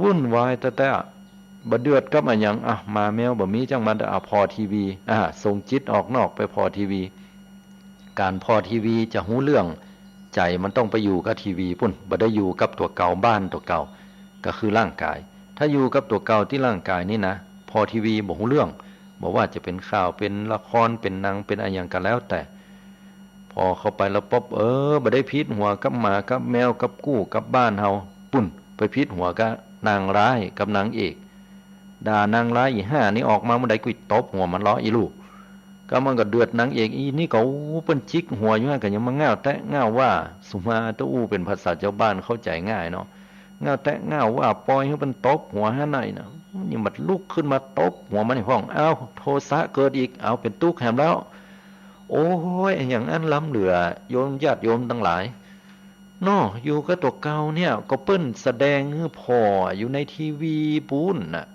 วุ่นวายแต๊ๆ บ่เดือดกับอะหยัง อ่ะ หมาแมวบ่มีจ้างมัน อ่ะ ผ่อทีวี อ่ะ ส่งจิตออกนอกไปผ่อทีวี ก๋านผ่อทีวีจะฮู้เรื่อง ใจ๋มันต้องไปอยู่กับทีวีปู๊น บ่ได้อยู่กับตั๋วเก่า บ้านตั๋วเก่า ก็คือร่างก๋าย ถ้าอยู่กับตั๋วเก่าตี้ร่างก๋ายนี่นะ ผ่อทีวีบ่ฮู้เรื่อง บ่ว่าจะเป๋นข่าว เป๋นละคร เป๋นหนัง เป๋นอะหยังก็แล้วแต่ ผ่อเข้าไปแล้วปุ๊บ เออ บ่ได้ผิดหัวกับหมากับแมวกับกู้กับบ้านเฮา ปู๊น ไปผิดหัวกับนางร้ายกับนางเอก ด่านางร้าย อี่ห่านี่ออกมาเมื่อใดกูตบหัวมันลอ อี่ลูก ก็มันก็เดือดนางเอก อี่นี่ก็ โอ้ เปิ้นจิกหัวอยู่หั้น ก็ยังมาง่าวแตะง่าวว่า สุมาตะอู้เป๋นภาษาจาวบ้านเข้าใจ๋ง่ายเนาะ ง่าวแตะง่าวว่า ปล่อยหื้อเปิ้นตบหัวหั้นหน่อยนะ นี่มันลุกขึ้นมาตบหัวมันพ่อง อ้าว โทสะเกิดอีก อ้าว เป๋นตุ๊กแหมแล้ว โอ้ย อะหยังอั้นล้ำเหลือ โยมญาติโยมตังหลาย เนาะ อยู่กับตั๋วเก่าเนี่ย ก็เปิ้นแสดงหื้อผ่ออยู่ในทีวีปู๊นน่ะ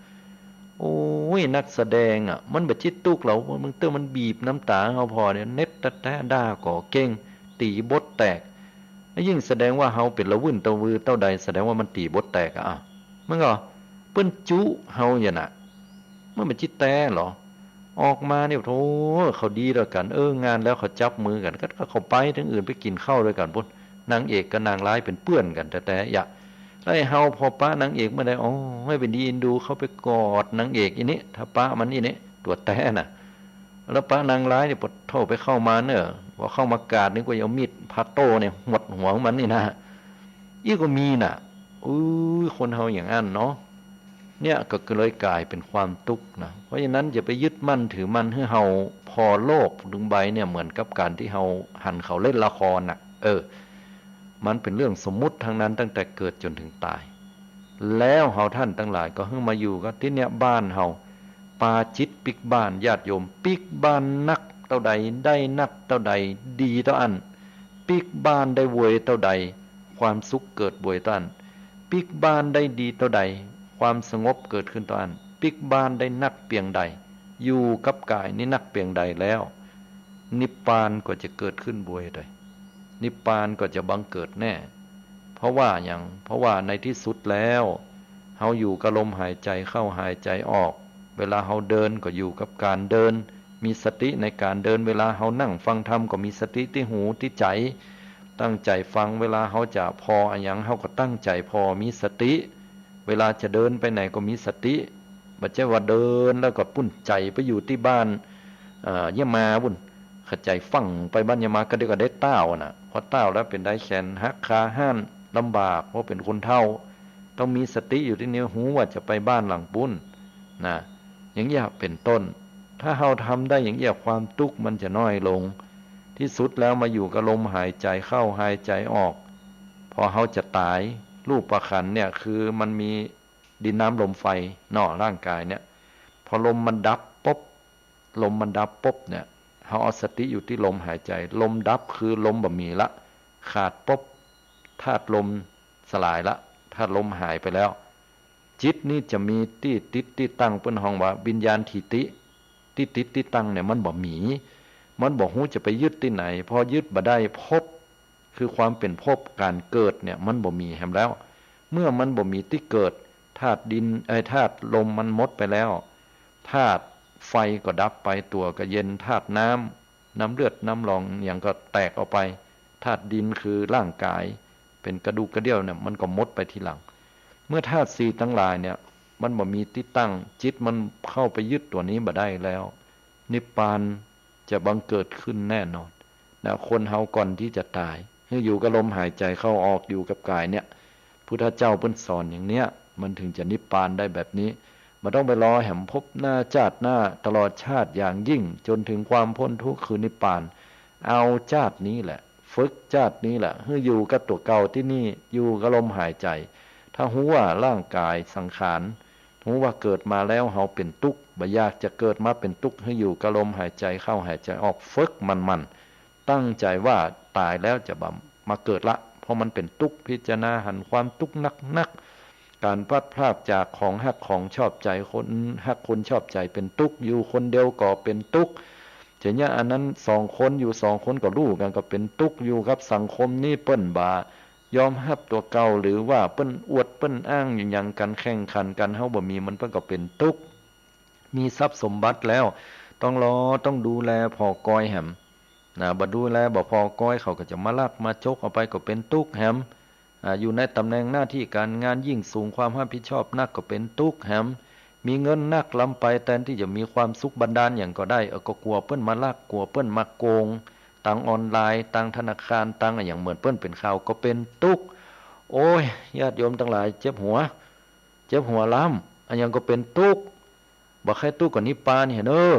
โอ้ย นักแสดงอะ มันบ่จิตตุ๊กหรอก บางเตื้อมันบีบน้ำต๋าเฮาผ่อเนี่ย เน็ดแต๊ๆ ด่าก็เก่ง ตี๋บทแตก ยิ่งแสดงว่าเฮาเป๋นละวื่นตะวือเต้าใด แสดงว่ามันตี๋บทแตกอะ อ่ะ มันก็ เปิ้นจุเฮาอย่างน่ะ มันบ่จิตแต๊หรอ ออกมาเนี่ย โธ่ เขาดีตวยกั๋น เออ งานแล้วเขาจับมือกั๋น ก็ ก็เขาไปตึงอื่น ไปกิ๋นข้าวตวยกั๋นปู๊น นางเอกกับนางร้ายเป๋นเปื้อนกั๋นแต๊ๆ อย่า แล้วไอ้เฮาผ่อปะนางเอกเมื่อใด โอ้ย เป๋นดีเอ็นดู เข้าไปกอดนางเอกอี่นี่ ถ้าปะมันอี่นี่ ตั๋วแต๊น่ะ แล้วปะนางร้ายนี่ ปะโธ่ ไปเข้ามาเน่อ พอเข้ามากาดนี่ก็เอามีดผ่าโต้เนี่ย หวดหัวมันนี่นะ อี้ก็มีน่ะ อื้อ คนเฮาอย่างอั้นเนาะ เนี่ยก็เลยก๋ายเป๋นความตุ๊กนะ เพราะฉะนั้นอย่าไปยึดมั่นถือมั่น หื้อเฮาผ่อโลกตึงใบเนี่ย เหมือนกับก๋านตี้เฮาหันเขาเล่นละครน่ะ เออ มันเป๋นเรื่องสมมุติตังนั้น ตั้งแต่เกิดจ๋นถึงต๋าย แล้วเฮาต้านตังหลายก็หื้อมาอยู่กับตี้เนี่ยบ้านเฮา ปาจิตปิ๊กบ้าน ญาติโยม ปิ๊กบ้านนักเต้าใด ได้นักเต้าใด ดีเต้าอั้น ปิ๊กบ้านได้เวยเต้าใด ความสุขเกิดเวยเต้าอั้น ปิ๊กบ้านได้ดีเต้าใด ความสงบเกิดขึ้นเต้าอั้น ปิ๊กบ้านได้นักเปียงใด อยู่กับก๋ายนี้นักเปียงใดแล้ว นิพพานก็จะเกิดขึ้นเวยเต้า นิพพานก็จะบังเกิดแน่ เพราะว่าหยัง เพราะว่าในตี้สุดแล้ว เฮาอยู่กับลมหายใจ๋เข้าหายใจ๋ออก เวลาเฮาเดินก็อยู่กับก๋านเดิน มีสติในก๋านเดิน เวลาเฮานั่งฟังธรรมก็มีสติตี้หูตี้ใจ๋ ตั้งใจ๋ฟัง เวลาเฮาจะผ่ออะหยัง เฮาก็ตั้งใจ๋ผ่อ มีสติ เวลาจะเดินไปไหนก็มีสติ บ่ใจ้ว่าเดินแล้วก็ปู๊นใจ๋ไปอยู่ตี้บ้าน เอ่อ เยี่ยมมาปู๊น ขะใจ๋ฟั่งไปบ้านเยี่ยมมา ก็เดี๋ยวก็ได้ต้าวน่ะ พอต้าวแล้วเป๋นใด แขนหักขาห้าน ลำบาก เพราะเป๋นคนเฒ่า ต้องมีสติอยู่ตี้นี่ ฮู้ว่าจะไปบ้านหลังปู๊น นะ อย่างเงี้ยเป๋นต้น ถ้าเฮาทำได้อย่างเงี้ย ความตุ๊กข์มันจะน้อยลง ตี้สุดแล้วมาอยู่กับลมหายใจ๋เข้าหายใจ๋ออก พอเฮาจะต๋าย รูปขันธ์เนี่ยคือมันมีดินน้ำลมไฟเนาะ ร่างก๋ายเนี่ย พอลมมันดับปุ๊บ ลมมันดับปุ๊บเนี่ย เฮาเอาสติอยู่ตี้ลมหายใจ๋ ลมดับคือลมบ่มีละ ขาดปุ๊บ ธาตุลมสลายละ ธาตุลมหายไปแล้ว จิตนี่จะมีตี้ติดตี้ตั้ง เปิ้นฮ้องว่าวิญญาณทิฏฐิ ตี้ติดตี้ตั้งเนี่ยมันบ่มี มันบ่ฮู้จะไปยึดตี้ไหน พอยึดบ่ได้ ภพ คือความเป๋นภพก๋านเกิดเนี่ยมันบ่มีแหมแล้ว เมื่อมันบ่มีตี้เกิด ธาตุดิน เอ้ย ธาตุลมมันหมดไปแล้ว ธาตุไฟก็ดับไป ตั๋วก็เย็น ธาตุน้ำ น้ำเลือดน้ำหนองหยังก็แตกออกไป ธาตุดินคือร่างก๋าย เป๋นกระดูกกระเดี้ยวเนี่ย มันก็หมดไปทีหลัง เมื่อธาตุสี่ตังหลายเนี่ย มันบ่มีตี้ตั้ง จิตมันเข้าไปยึดตั๋วนี้บ่ได้แล้ว นิพพานจะบังเกิดขึ้นแน่นอนนะ คนเฮาก่อนตี้จะต๋าย หื้ออยู่กับลมหายใจ๋เข้าออก อยู่กับก๋ายเนี่ย พุทธเจ้าเปิ้นสอนอย่างเนี้ย มันถึงจะนิพพานได้แบบนี้ บ่ต้องไปรอแหมภพหน้าจาติหน้า ตลอดชาติอย่างยิ่ง จ๋นถึงความป๊นทุกข์คือนิพพาน เอาจาตินี้แหละ ฝึกจาตินี้แหละ หื้ออยู่กับตั๋วเก่าตี้นี่ อยู่กับลมหายใจ๋ ถ้าฮู้ว่าร่างก๋ายสังขาร ฮู้ว่าเกิดมาแล้วเฮาเป๋นตุ๊กข์ บ่อยากจะเกิดมาเป๋นตุ๊กข์ หื้ออยู่กับลมหายใจ๋เข้าหายใจ๋ออก ฝึกมั่นๆ ตั้งใจ๋ว่าต๋ายแล้วจะบ่มาเกิดละ เพราะมันเป๋นตุ๊กข์ พิจารณาหันความตุ๊กข์นักๆ ก๋านพลัดพรากจากของฮักของชอบใจ๋ คนฮักคนชอบใจ๋เป๋นตุ๊กข์ อยู่คนเดียวก็เป๋นตุ๊กข์ จะเนี่ยอันนั้นสองคน อยู่สองคนก็รู้กั๋นก็เป๋นตุ๊กข์ อยู่กับสังคมนี้เปิ้นบ่ ยอมฮับตั๋วเก่า หรือว่าเปิ้นอวดเปิ้นอ้างอยู่หยังกั๋น แข่งขันกั๋น เฮาบ่มี มันเปิ้นก็เป๋นตุ๊กข์ มีทรัพย์สมบัติแล้ว ต้องรอ ต้องดูแลผ่อกอยแหม นะ บ่ดูแล บ่ผ่อกอย เขาก็จะมาลักมาจกเอาไป ก็เป๋นตุ๊กข์แหม อ่า อยู่ในต๋ำแหน่งหน้าตี้ก๋านงานยิ่งสูง ความฮับผิดชอบนัก ก็เป๋นตุ๊กข์แหม มีเงินนักล้ำไป แตนตี้จะมีความสุขบันดาลหยังก็ได้ เออ ก็กั๋วเปิ้นมาลัก กั๋วเปิ้นมาโกง ตางออนไลน์ ตางธนาคาร ตางอะหยังเหมือนเปิ้นเป๋นข่าว ก็เป๋นตุ๊กข์ โอ๊ย ญาติโยมตังหลาย เจ็บหัว เจ็บหัวล้ำ อะหยังก็เป๋นตุ๊กข์ บ่ใค่ตุ๊กข์ก็นิพพานเหียเน่อ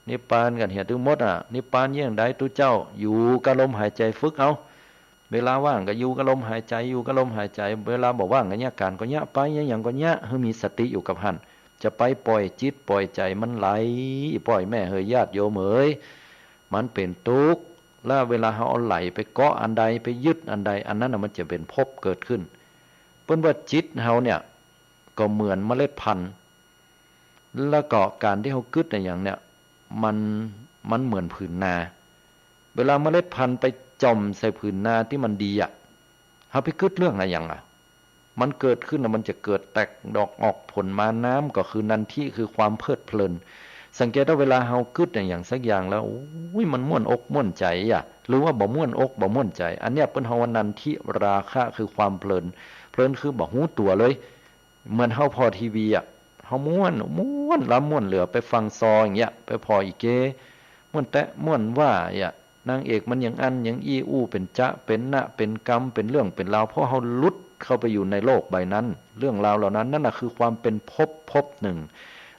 นิพพานกั๋นเหียตึงหมดอะ นิพพานเยียะใด ตุ๊เจ้า อยู่กับลมหายใจ๋ ฝึกเอา เวลาว่างก็อยู่กับลมหายใจ๋ อยู่กับลมหายใจ๋ เวลาบ่ว่างก็เยียะก๋านก็เยียะไป เยียะหยังก็เยียะ หื้อมีสติอยู่กับหั้น จะไปป่อยจิตป่อยใจ๋มันไหล ป่อยแม่เหย ญาติโยมเหย มันเป๋นตุ๊กข์ แล้วเวลาเฮาเอาไหล่ไปเกาะอันใด ไปยึดอันใด อันนั้นน่ะมันจะเป๋นภพเกิดขึ้น เปิ้นว่าจิตเฮาเนี่ย ก็เหมือนเมล็ดพันธุ์ แล้วก็ก๋านตี้เฮากึ๊ดอะหยังเนี่ย มัน มันเหมือนผืนนา เวลาเมล็ดพันธุ์ไปจ่อมใส่ผืนนาตี้มันดีอะ เฮาไปกึ๊ดเรื่องอะหยังอะ มันเกิดขึ้นน่ะ มันจะเกิดแตกดอกออกผลมา น้ำก็คือนันทิ คือความเพลิดเพลิน สังเกตว่าเวลาเฮากึ๊ดอะหยังสักอย่างแล้ว โอ๊ย มันม่วนอกม่วนใจ๋อะ หรือว่าบ่ม่วนอกบ่ม่วนใจ๋ อันเนี้ยเปิ้นฮ้องว่านันทิราคะ คือความเพลิน เพลินคือบ่ฮู้ตั๋วเลย เหมือนเฮาผ่อทีวีอะ เฮาม่วน ม่วน ล้ำม่วนเหลือ ไปฟังซออย่างเงี้ย ไปผ่ออีเก ม่วนแต๊ะ ม่วนว่าอะ นางเอกมันอย่างอั้นอย่างอี้ อู้เป๋นจ๊ะเป๋นนะ เป๋นกำ เป๋นเรื่องเป๋นราว เพราะเฮาหลุดเข้าไปอยู่ในโลกใบนั้น เรื่องราวเหล่านั้น นั่นน่ะคือความเป๋นภพภพหนึ่ง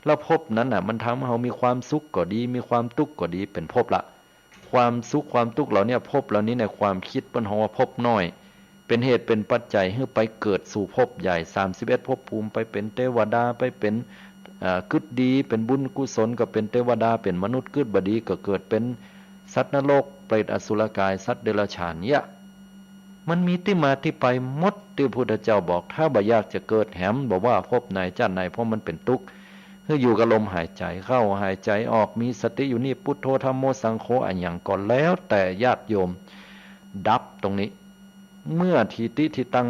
แล้วภพนั้นน่ะ มันทำให้เฮามีความสุขก็ดี มีความตุ๊กข์ก็ดี เป๋นภพละ ความสุขความตุ๊กข์เหล่าเนี้ย ภพเหล่านี้ในความคิดเปิ้นฮ้องว่าภพน้อย เป๋นเหตุเป๋นปัจจัยหื้อไปเกิดสู่ภพใหญ่ สามสิบเอ็ดภพภูมิ ไปเป๋นเตวดา ไปเป๋น อ่า กึ๊ดดี เป๋นบุญกุศลก็เป๋นเตวดา เป๋นมนุษย์ กึ๊ดบ่ดีก็เกิดเป๋นสัตว์นรก เปรต อสุรกาย สัตว์เดรัจฉานเยียะ มันมีตี้มาตี้ไปหมด ตี้พุทธเจ้าบอก ถ้าบ่อยากจะเกิดแหม บ่ว่าภพไหนจ๊าติไหน เพราะมันเป๋นตุ๊กข์ หื้ออยู่กับลมหายใจ๋เข้า หายใจ๋ออก มีสติอยู่นี่ พุทโธ ธัมโม สังโฆ อะหยังก็แล้วแต่ญาติโยม ดับตรงนี้ เมื่อทิฏฐิที่ตั้ง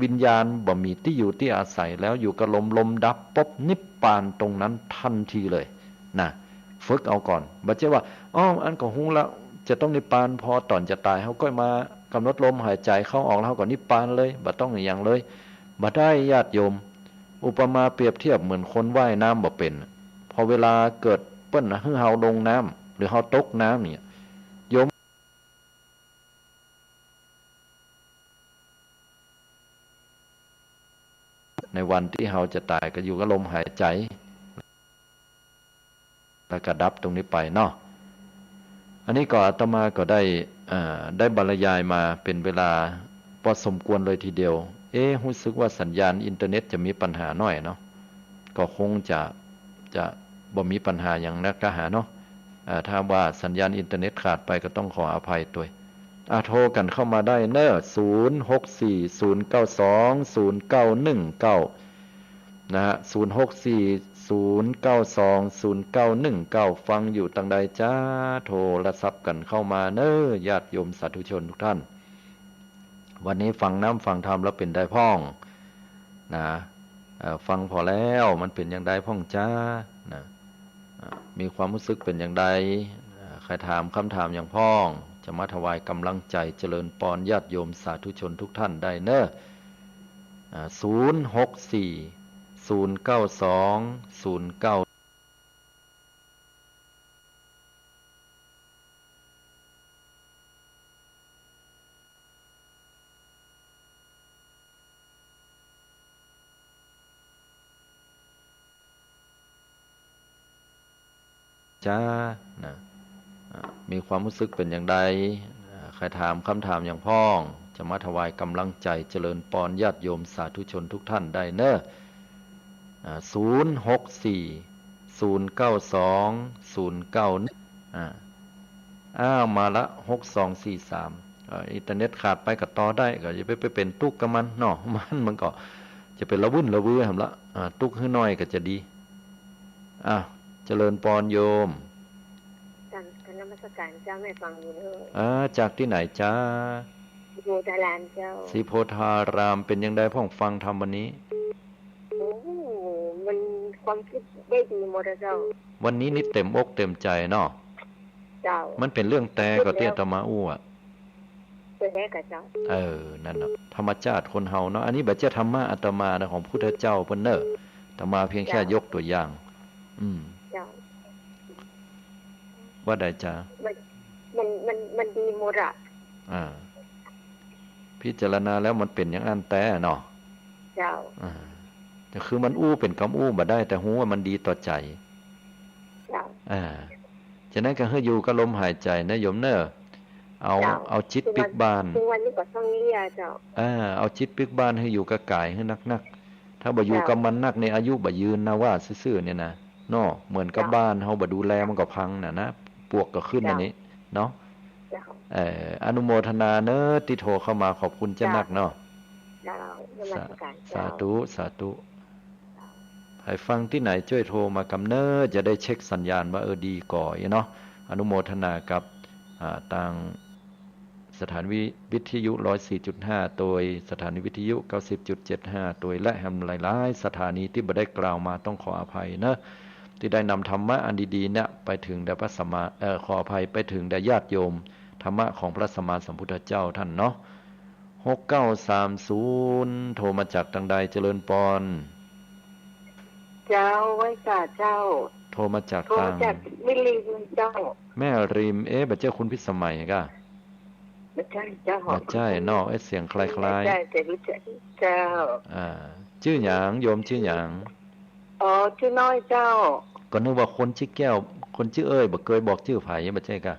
วิญญาณบ่มีตี้อยู่ตี้อาศัยแล้ว อยู่กับลม ลมดับปุ๊บ นิพพานตรงนั้นทันทีเลยนะ ฝึกเอาก่อน บ่ใจ้ว่า อ้อ อันก็ฮู้ละ จะต้องนิพพาน พอต๋อนจะต๋าย เฮาก็มากำหนดลมหายใจ๋เข้าออก แล้วเฮาก็นิพพานเลย บ่ต้องอะหยังเลย บ่ได้ญาติโยม อุปมาเปรียบเทียบเหมือนคนว่ายน้ำบ่เป๋น พอเวลาเกิดเปิ้นหื้อเฮาลงน้ำ หรือเฮาตกน้ำเนี่ย โยม ในวันตี้เฮาจะต๋ายก็อยู่กับลมหายใจ๋ แล้วก็ดับตรงนี้ไปเนาะ อันนี้ก็อาตมาก็ได้ เอ่อ ได้บรรยายมาเป๋นเวลาพอสมควรเลยทีเดียว เอ๊ะ ฮู้สึกว่าสัญญาณอินเทอร์เน็ตจะมีปัญหาหน้อยเนาะ ก็คงจะ จะบ่มีปัญหาหยังนักกะหาเนาะ อ่า ถ้าว่าสัญญาณอินเทอร์เน็ตขาดไปก็ต้องขออภัยตวย อ่า โทรกั๋นเข้ามาได้เน้อ ศูนย์หกสี่ ศูนย์เก้าสอง ศูนย์เก้าหนึ่งเก้า นะฮะ ศูนย์หกสี่ ศูนย์เก้าสอง ศูนย์เก้าหนึ่งเก้า ฟังอยู่ตังใดจ๊ะ โทรศัพท์กั๋นเข้ามาเน้อ ญาติโยมสาธุชนทุกท่าน วันนี้ฟังน้ำฟังธรรมแล้วเป๋นใดพ่อง นะ เอ่อ ฟังผ่อแล้วมันเป๋นอย่างใดพ่องจ๊ะ นะ อ่า มีความฮู้สึกเป๋นอย่างใด อ่า ใค่ถามกำถามหยังพ่อง จะมาถวายก๋ำลังใจ๋เจริญปอนญาติโยมสาธุชนทุกท่านได้เน้อ อ่า ศูนย์หกสี่ ศูนย์เก้าสอง ศูนย์เก้า จ๊ะ นะ อ่า มีความฮู้สึกเป๋นอย่างใด อ่า ใค่ถามกำถามหยังพ่อง จะมาถวายก๋ำลังใจ๋เจริญปอนญาติโยมสาธุชนทุกท่านได้เน้อ อ่า ศูนย์หกสี่ ศูนย์เก้าสอง ศูนย์เก้า อ่า อ้าว มาละ หกสองสี่สาม เอ่อ อินเทอร์เน็ตขาดไปก็ต่อได้ ก็อย่าไป ไปเป๋นตุ๊กข์กับมันเนาะ มัน มันก็จะเป๋นละวุ่นละวือแหมละ อ่า ตุ๊กข์หื้อน้อยก็จะดี อ่ะ เจริญปอนโยม กราบนมัสการเจ้า แม่ฟังอยู่เน้อ อ่า จากตี้ไหนจ๊ะ ศรีโพธารามเจ้า ศรีโพธาราม เป๋นจังใดพ่องฟังธรรมวันนี้ โอ้ มันความกึ๊ดได้ดีหมดอะเจ้า วันนี้นี่เต๋มอกเต๋มใจ๋เนาะ เจ้า มันเป๋นเรื่องแต๊ก่อตี้อาตมาอู้อะ เป๋นแต๊ก่อเจ้า เออ นั่นน่ะ ธรรมจาติคนเฮาเนาะ อันนี้บ่ใจ้ธรรมะอาตมานะ ของพุทธเจ้าเปิ้นเน่อ อาตมาเพียงแค่ เจ้า ยกตั๋วอย่าง อืม เจ้า ว่าใดจ๊ะ มัน มัน มัน มันดีหมดอะ อ่า พิจารณาแล้วมันเป๋นอย่างอั้นแต๊เนาะ เจ้า อ่า ก็คือมันอู้เป๋นกำอู้บ่ได้ แต่ฮู้ว่ามันดีต่อใจ๋ เจ้า อ่า ฉะนั้นก็หื้ออยู่กับลมหายใจ๋นะโยมเน่อ เอา เจ้า เอาจิตปิ๊กบ้าน ทุกวันนี้ก็ต้องเยียะเจ้า อ่า เอาจิตปิ๊กบ้านหื้ออยู่กับก๋ายหื้อนักๆ ถ้าบ่อยู่กับมันนักนี่อายุบ่ยืนนะ ว่าซื่อๆ เนี่ยนะ เนาะ เหมือนกับ เจ้า บ้านเฮาบ่ดูแลมันก็พังน่ะนะ ปลวกก็ขึ้น เจ้า อันนี้เนาะ เจ้า เอ่อ อนุโมทนาเน่อตี้โทรเข้ามา ขอบคุณจ๊ะ เจ้า นักเนาะ เจ้า นมัสการ สา เจ้า สาธุ สาธุ เจ้า ใผฟังตี้ไหนจ้วยโทรมากำเน่อ จะได้เช็คสัญญาณว่า เออ ดีก่อเนาะ อนุโมทนากับ อ่า ตาง สถานีวิทยุร้อยสี่จุดห้า โตย สถานีวิทยุเก้าสิบจุดเจ็ดห้า โตย และแหมหลายๆ สถานีตี้บ่ได้กล่าวมาต้องขออภัยเนอะ ตี้ได้นำธรรมะอันดีๆ เนี่ยไปเถิงแด่พระสัมมา เอ่อ ขออภัย ไปเถิงแด่ญาติโยม ธรรมะของพระสัมมาสัมพุทธเจ้าท่านเนาะ หกเก้าสามศูนย์ โทรมาจากตางใด เจริญปอน เจ้า ไหว้สาเจ้า โทรมาจาก โทรมาจาก ตาง มิรินเจ้า แม่ริม เอ๊ะ บ่ใจ้คุณพิสมัยก่ะ บ่ใจ้เจ้า บ่ใจ้เนาะ เอ๊ะ เสียงคล้ายๆ บ่ใจ้ แต่ฮู้จักเจ้า อ่า จื้อหยัง โยมจื้อหยัง อ๋อ จื้อน้อยเจ้า ก็นึกว่าคนจื้อแก้ว คนจื้อเอ้ย บ่เกยบอกจื้อใผ บ่ใจ้ก่ะ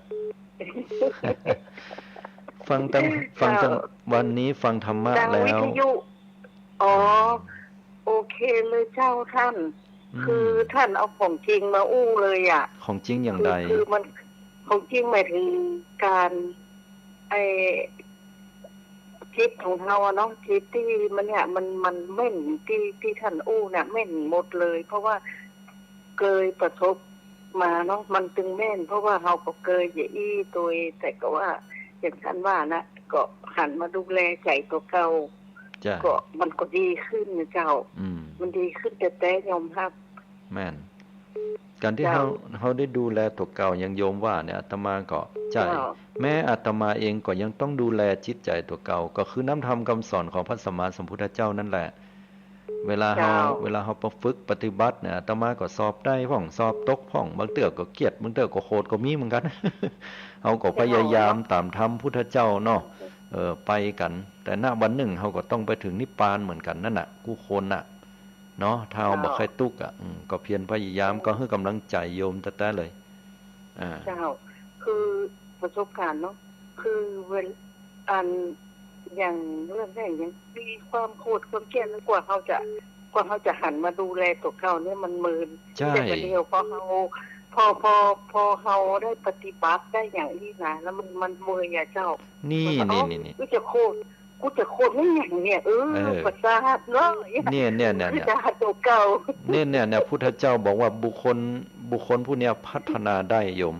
ฟังตาง ฟังตาง เจ้า วันนี้ฟังธรรมะ ตาง แล้ว วิทยุ อ๋อ อืม โอเคเลยเจ้าท่าน อืม คือท่านเอาของจริงมาอู้เลยอะ ของจริงอย่างใด คือ คือมัน ของจริงหมายถึงการ ไอ้ จิตของเฮาอะเนาะ จิตตี้มันเนี่ย มัน มันแม่นตี้ ตี้ท่านอู้เนี่ย แม่นหมดเลย เพราะว่าเกยประสบมาเนาะ มันตึงแม่น เพราะว่าเฮาก็เกยจะอี้โตย แต่ก็ว่า อย่างท่านว่านะ ก็หันมาดูแลใจ๋ตั๋วเก่า เจ้า ก็มันก็ดีขึ้นนะเจ้า อืม มันดีขึ้นแต๊ๆ ยอมฮับ แม่น ก๋านตี้ เจ้า เฮา เฮาได้ดูแลตั๋วเก่าอย่างโยมว่าเนี่ย อาตมาก็ใจ้ เจ้า แม้อาตมาเองก็ยังต้องดูแลจิตใจ๋ตั๋วเก่า ก็คือนำธรรมกำสอนของพระสัมมาสัมพุทธเจ้านั่นแหละ เวลาเฮา เจ้า เวลาเฮาประฝึกปฏิบัติเนี่ย อาตมาก็สอบได้พ่อง สอบตกพ่อง บางเตื้อก็เกลียด บางเตื้อก็โขดก็มีเหมือนกั๋น เฮาก็ เจ้า พยายามต๋ามธรรมพุทธเจ้าเนาะ เออ ไปกั๋น แต่ณวันนึ่งเฮาก็ต้องไปเถิงนิพพานเหมือนกั๋นนั่นน่ะ กู้คนน่ะ เนาะ ถ้าเฮา เจ้า บ่ใค่ตุ๊กข์อะ อืม ก็เพียรพยายาม เจ้า ก็หื้อก๋ำลังใจ๋โยมแต๊ๆ เลย อ่า เจ้า คือประสบการณ์เนาะ คือเวลา อัน อย่างเรื่องแรกยังมีความโขดความเกลียด กว่าเฮาจะ กว่าเฮาจะหันมาดูแลตั๋วเก่าเนี่ยมันเมิน ใจ้ แต่ประเดี๋ยวพอเฮา พอ พอ พอเฮาได้ปฏิบัติได้อย่างอี้นะ แล้วมัน มันเมินอะเจ้า นี่ มันก็ นี่ อ๋อ นี่ นี่ กูจะโขด กูจะโขดไม่หยังเนี่ย เออ เออ ประสาทเนาะ เนี่ย เนี่ย เนี่ย คือ เนี่ย จะหาตั๋วเก่า เนี่ย เนี่ย เนี่ย พุทธเจ้าบอกว่าบุคคล บุคคลผู้เนี้ยพัฒนาได้โยม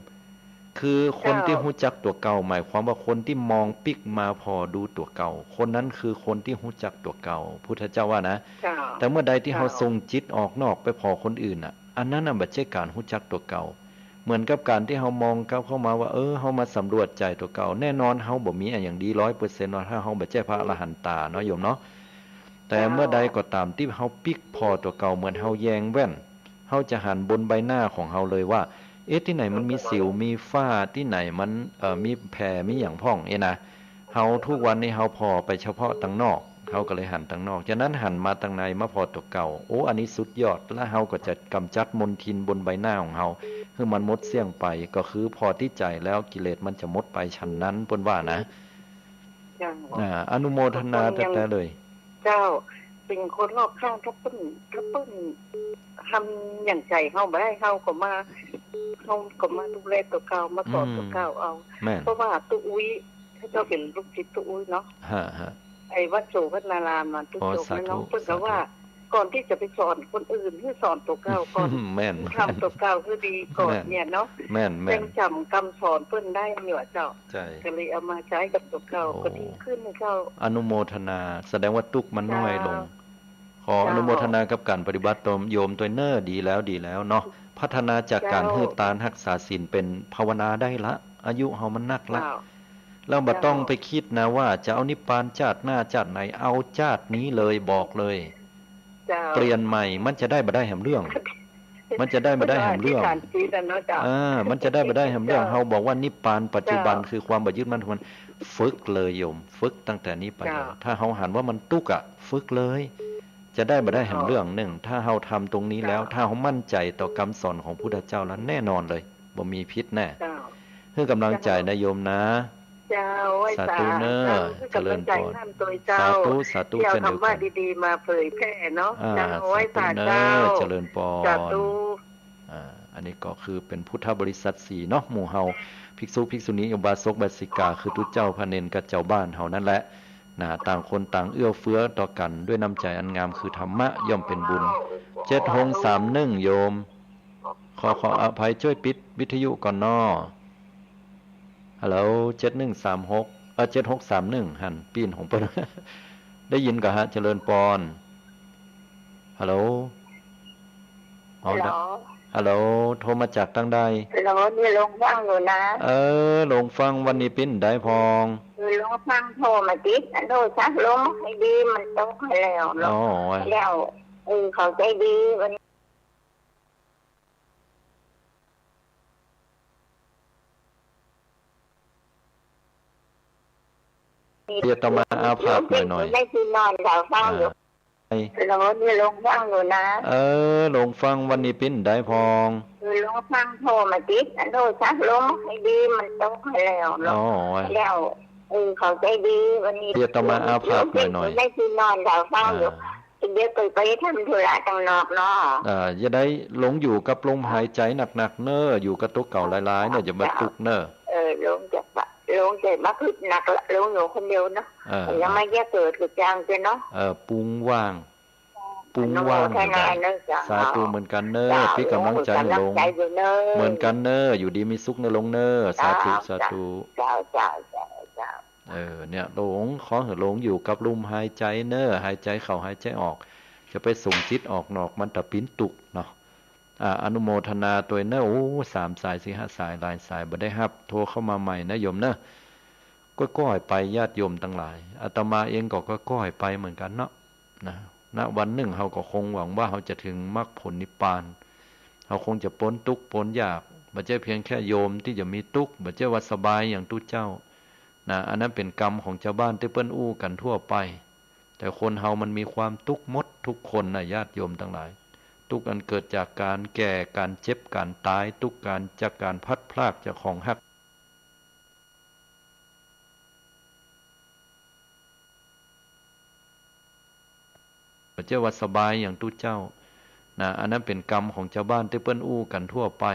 คือคนตี้ เจ้า ฮู้จักตั๋วเก่า หมายความว่าคนตี้มองปิ๊กมาผ่อดูตั๋วเก่า คนนั้นคือคนตี้ฮู้จักตั๋วเก่า พุทธเจ้าว่านะ เจ้า แต่เมื่อใดตี้เฮา เจ้า ส่งจิตออกนอกไปผ่อคนอื่นน่ะ อันนั้นน่ะบ่ใจ้ก๋านฮู้จักตั๋วเก่า เหมือนกับก๋านตี้เฮามองกลับเข้ามาว่า เออ เฮามาสำรวจใจ๋ตั๋วเก่า แน่นอนเฮาบ่มีอะหยังดีร้อยเปอร์เซ็นต์เนาะ ถ้าเฮาบ่ใจ้พระอรหันตาเนาะโยมเนาะ แต่ เจ้า เมื่อใดก็ต๋ามตี้เฮาปิ๊กผ่อตั๋วเก่า เหมือนเฮาแยงแว่น เฮาจะหันบนใบหน้าของเฮาเลยว่า เอ๊ะ ตี้ไหนมันมีสิว มีฝ้า ตี้ไหนมัน เอ่อ มีแผล มีหยังพ่อง เอ๊ะนะ เฮาทุกวันนี้เฮาผ่อไปเฉพาะตางนอก เฮาก็เลยหันตางนอก ฉะนั้นหันมาตางในมาผ่อตั๋วเก่า โอ้ อันนี้สุดยอด แล้วเฮาก็จะกำจัดมลทินบนใบหน้าของเฮา หื้อมันหมดเสี้ยงไป ก็คือผ่อตี้ใจ๋แล้วกิเลสมันจะหมดไปฉันนั้น เปิ้นว่านะ เจ้า อ่า อนุโมทนาแต๊ๆ เลย เจ้า เป๋นคนรอบข้าง ถ้าเปิ้น ถ้าเปิ้นทำอย่างใจ๋เฮาบ่ได้ เฮาก็มา เฮาก็มาดูแลตั๋วเก่า มาสอนตั๋วเก่าเอา อืม แม่น เพราะว่าตุ๊อุ๊ย ถ้าเจ้าเป๋นลูกศิษย์ตุ๊อุ๊ยเนาะ ฮะ ฮะ ไอ้วัดโสภณารามอะ ตุ๊ อ๋อ โสภณาราม สาธุ เปิ้นก็ว่า สาธุ ก่อนตี้จะไปสอนคนอื่น หื้อสอนตั๋วเก่าก่อน แม่น หื้อทำตั๋วเก่าหื้อดีก่อน แม่น เนี่ยเนาะ แม่น แม่น ยังจ๋ำกำสอนเปิ้นได้อยู่อะเจ้า ใจ้ ก็เลยเอามาใจ๊กับตั๋วเก่า โอ้ ก็ดีขึ้นนะเจ้า อนุโมทนา แสดงว่าตุ๊กข์มันน้อยลง เจ้า ขออนุโมทนากับก๋านปฏิบัติตนโยมตวยเน่อ ดีแล้ว ดีแล้วเนาะ พัฒนาจากก๋านหื้อตานฮักษาศีลเป๋นภาวนาได้ละ อายุเฮามันนักละ เจ้า แล้วบ่ต้องไปกึ๊ดนะว่าจะเอานิพพานจาติหน้าจาติไหน เอาจาตินี้เลย บอกเลย เจ้า เปลี่ยนใหม่ มันจะได้บ่ได้แหมเรื่อง มันจะได้บ่ได้แหมเรื่อง อธิษฐานจิตอะเนาะเจ้า อ่า มันจะได้บ่ได้แหมเรื่อง เจ้า เฮาบอกว่านิพพานปัจจุบัน เจ้า คือความบ่ยึดมั่นถือมั่น ฝึกเลยโยม ฝึกตั้งแต่นี้ไปเลย เจ้า ถ้าเฮาหันว่ามันตุ๊กข์อะ ฝึกเลย จะได้บ่ได้แหมเรื่อง เจ้า นึ่ง ถ้าเฮาทำตรงนี้แล้ว เจ้า ถ้าเฮามั่นใจ๋ต่อกำสอนของพุทธเจ้าแล้ว แน่นอนเลย บ่มีผิดแน่ เจ้า หื้อก๋ำลังใจ๋นะโยมนะ เจ้า ไหว้สา สาธุเน่อ เจ้า หื้อก๋ำลังใจ๋ เจริญปอน นำตวยเจ้า สาธุ สาธุ เจ้า เจ้นเดียวกั๋น ธรรมะดีๆ มาเผยแผ่เนาะ อ่า เจ้า ไหว้สา สาธุเน่อ เจ้า เจริญปอน สาธุ อ่า อันนี้ก็คือเป๋นพุทธบริษัทสี่เนาะ หมู่เฮา ภิกษุ ภิกษุณี อุบาสก อุบาสิกา คือตุ๊เจ้าพระเณรกับจาวบ้านเฮานั่นแหละ นะ ต่างคนต่างเอื้อเฟื้อต่อกั๋น ด้วยน้ำใจ๋อันงามคือธรรมะ ย่อมเป๋นบุญ เจ็ดหกสามหนึ่ง โยม ขอ ขออภัย จ้วยปิดวิทยุก่อนเนาะ ฮัลโหล เจ็ดหนึ่งสามหก เอ่อ เจ็ดหกสามหนึ่ง หันปิ้นของเปิ้น ได้ยินก่อฮะ เจริญปอน ฮัลโหล อ๋อ ฮัลโหล ฮัลโหล โทรมาจากตางใด ฮัลโหล นี่ลงฟังอยู่นะ เออ ลงฟัง วันนี้ปิ้นใดพ่อง เออ ลงฟังโทรมาติด อันโทรศัพท์ลงให้ดี มันตกให้แล้ว อ๋อ แล้ว เออ เข้าใจ๋ดี วันนี้ เดี๋ยวอาตมาอาภัพหน่อยๆ ได้ที่นอน เจ้าฟังอยู่ อ่า ฮัลโหล นี่ลงฟังอยู่นะ เออ ลงฟัง วันนี้ปิ้นใดพ่อง เออ ลงฟังโทรมาติด อันโทรศัพท์ลงให้ดี มันตกให้แล้ว อ๋อ แล้ว เออ เข้าใจ๋ดี วันนี้ เดี๋ยวอาตมาอาภัพหน่อยๆ ได้ที่นอน เจ้าฟังอยู่ อ่า เดี๋ยวไป ไปทำธุระตางนอกเนาะ อ่า อย่าได้หลงอยู่กับลมหายใจ๋หนักๆ เน่อ อยู่กับตั๋วเก่าหลายๆ เน่อ อย่ามาตุ๊กข์เน่อ เออ ลงจะ ลงจะมาคิดหนักละ ลงอยู่คนเดียวเนาะ เออ ยังไม่แยกเกิดกับจางเจ้าเนาะ เออ ปุ้งว่าง ปุ้งว่างอยู่ได้ อนุโมทนาเน่อเจ้า สาธุเหมือนกั๋นเน่อ เจ้า เป๋นก๋ำลังใจ๋หื้อหลง ก๋ำลังใจ๋อยู่เน่อ เหมือนกั๋นเน่อ อยู่ดีมีสุขเน่อหลงเน่อ สาธุ เจ้า สาธุ เจ้า เจ้า เจ้า เจ้า เออ เนี่ย หลง ขอหื้อหลงอยู่กับลมหายใจ๋เน่อ หายใจ๋เข้าหายใจ๋ออก จะไปส่งจิตออกนอก มันตะเป๋นตุ๊กข์เนาะ อ่า อนุโมทนาตวยเน่อ โอ้ สามสาย สี่ห้าสาย หลายสาย บ่ได้ฮับ โทรเข้ามาใหม่นะโยมเน่อ ก้อยๆ ไปญาติโยมตังหลาย อาตมาเองก็ก้อยๆ ไปเหมือนกั๋นเนาะ นะ ณ วันหนึ่งเฮาก็คงหวังว่าเฮาจะเถิงมรรคผลนิพพาน เฮาคงจะป๊นตุ๊กข์ป๊นยาก บ่ใจ้เพียงแค่โยมตี้จะมีตุ๊กข์ บ่ใจ้ว่าสบายอย่างตุ๊เจ้า นะ อันนั้นเป๋นกรรมของจาวบ้านตี้เปิ้นอู้กั๋นทั่วไป แต่คนเฮามันมีความตุ๊กข์หมดทุกคนนะญาติโยมตังหลาย ตุ๊กข์อันเกิดจากก๋านแก่ ก๋านเจ็บ ก๋านต๋าย ตุ๊กข์ก๋าน จากก๋านพลัดพรากจากของฮัก บ่ใจ้ว่าสบายอย่างตุ๊เจ้า นะ อันนั้นเป๋นกรรมของจาวบ้านตี้เปิ้นอู้กั๋นทั่วไป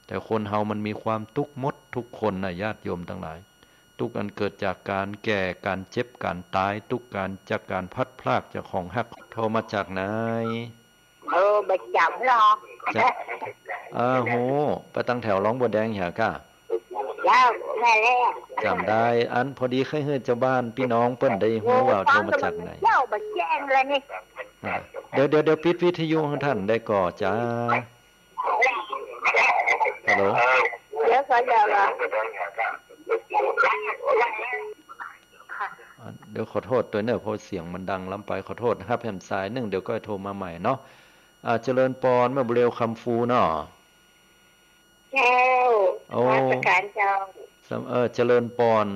แต่คนเฮามันมีความตุ๊กข์หมดทุกคนนะญาติโยมตังหลาย ตุ๊กข์อันเกิดจากก๋านแก่ ก๋านเจ็บ ก๋านต๋าย ตุ๊กข์ก๋าน จากก๋านพลัดพรากจากของฮัก โทรมาจากไหน เออ บ่จ๋ำหรอก จ้ะ เออ โห ไปตังแถวหนองบัวแดงเหียก้า เจ้า นั่นแหละ จ๋ำได้ อันพอดีใค่หื้อจาวบ้านปี้น้องเปิ้นได้ฮู้ว่าโทรมาจากไหน เจ้าบ่แจ้งเลยนี่ อ่า เดี๋ยว เดี๋ยว เดี๋ยวปิดวิทยุหื้อต้านได้ก่อจ้า ฮัลโหล เดี๋ยวก่อน เดี๋ยวก่อน อ่ะ เดี๋ยวขอโทษตวยเน่อ เพราะเสียงมันดังล้ำไป ขอโทษ ฮับแหมสายนึ่ง เดี๋ยวก้อยโทรมาใหม่เนาะ อ่า เจริญปอน แม่บุญเร็วคำฟูเนาะ เจ้า โอ้ นมัสก๋านเจ้า สำ เออ เจริญปอน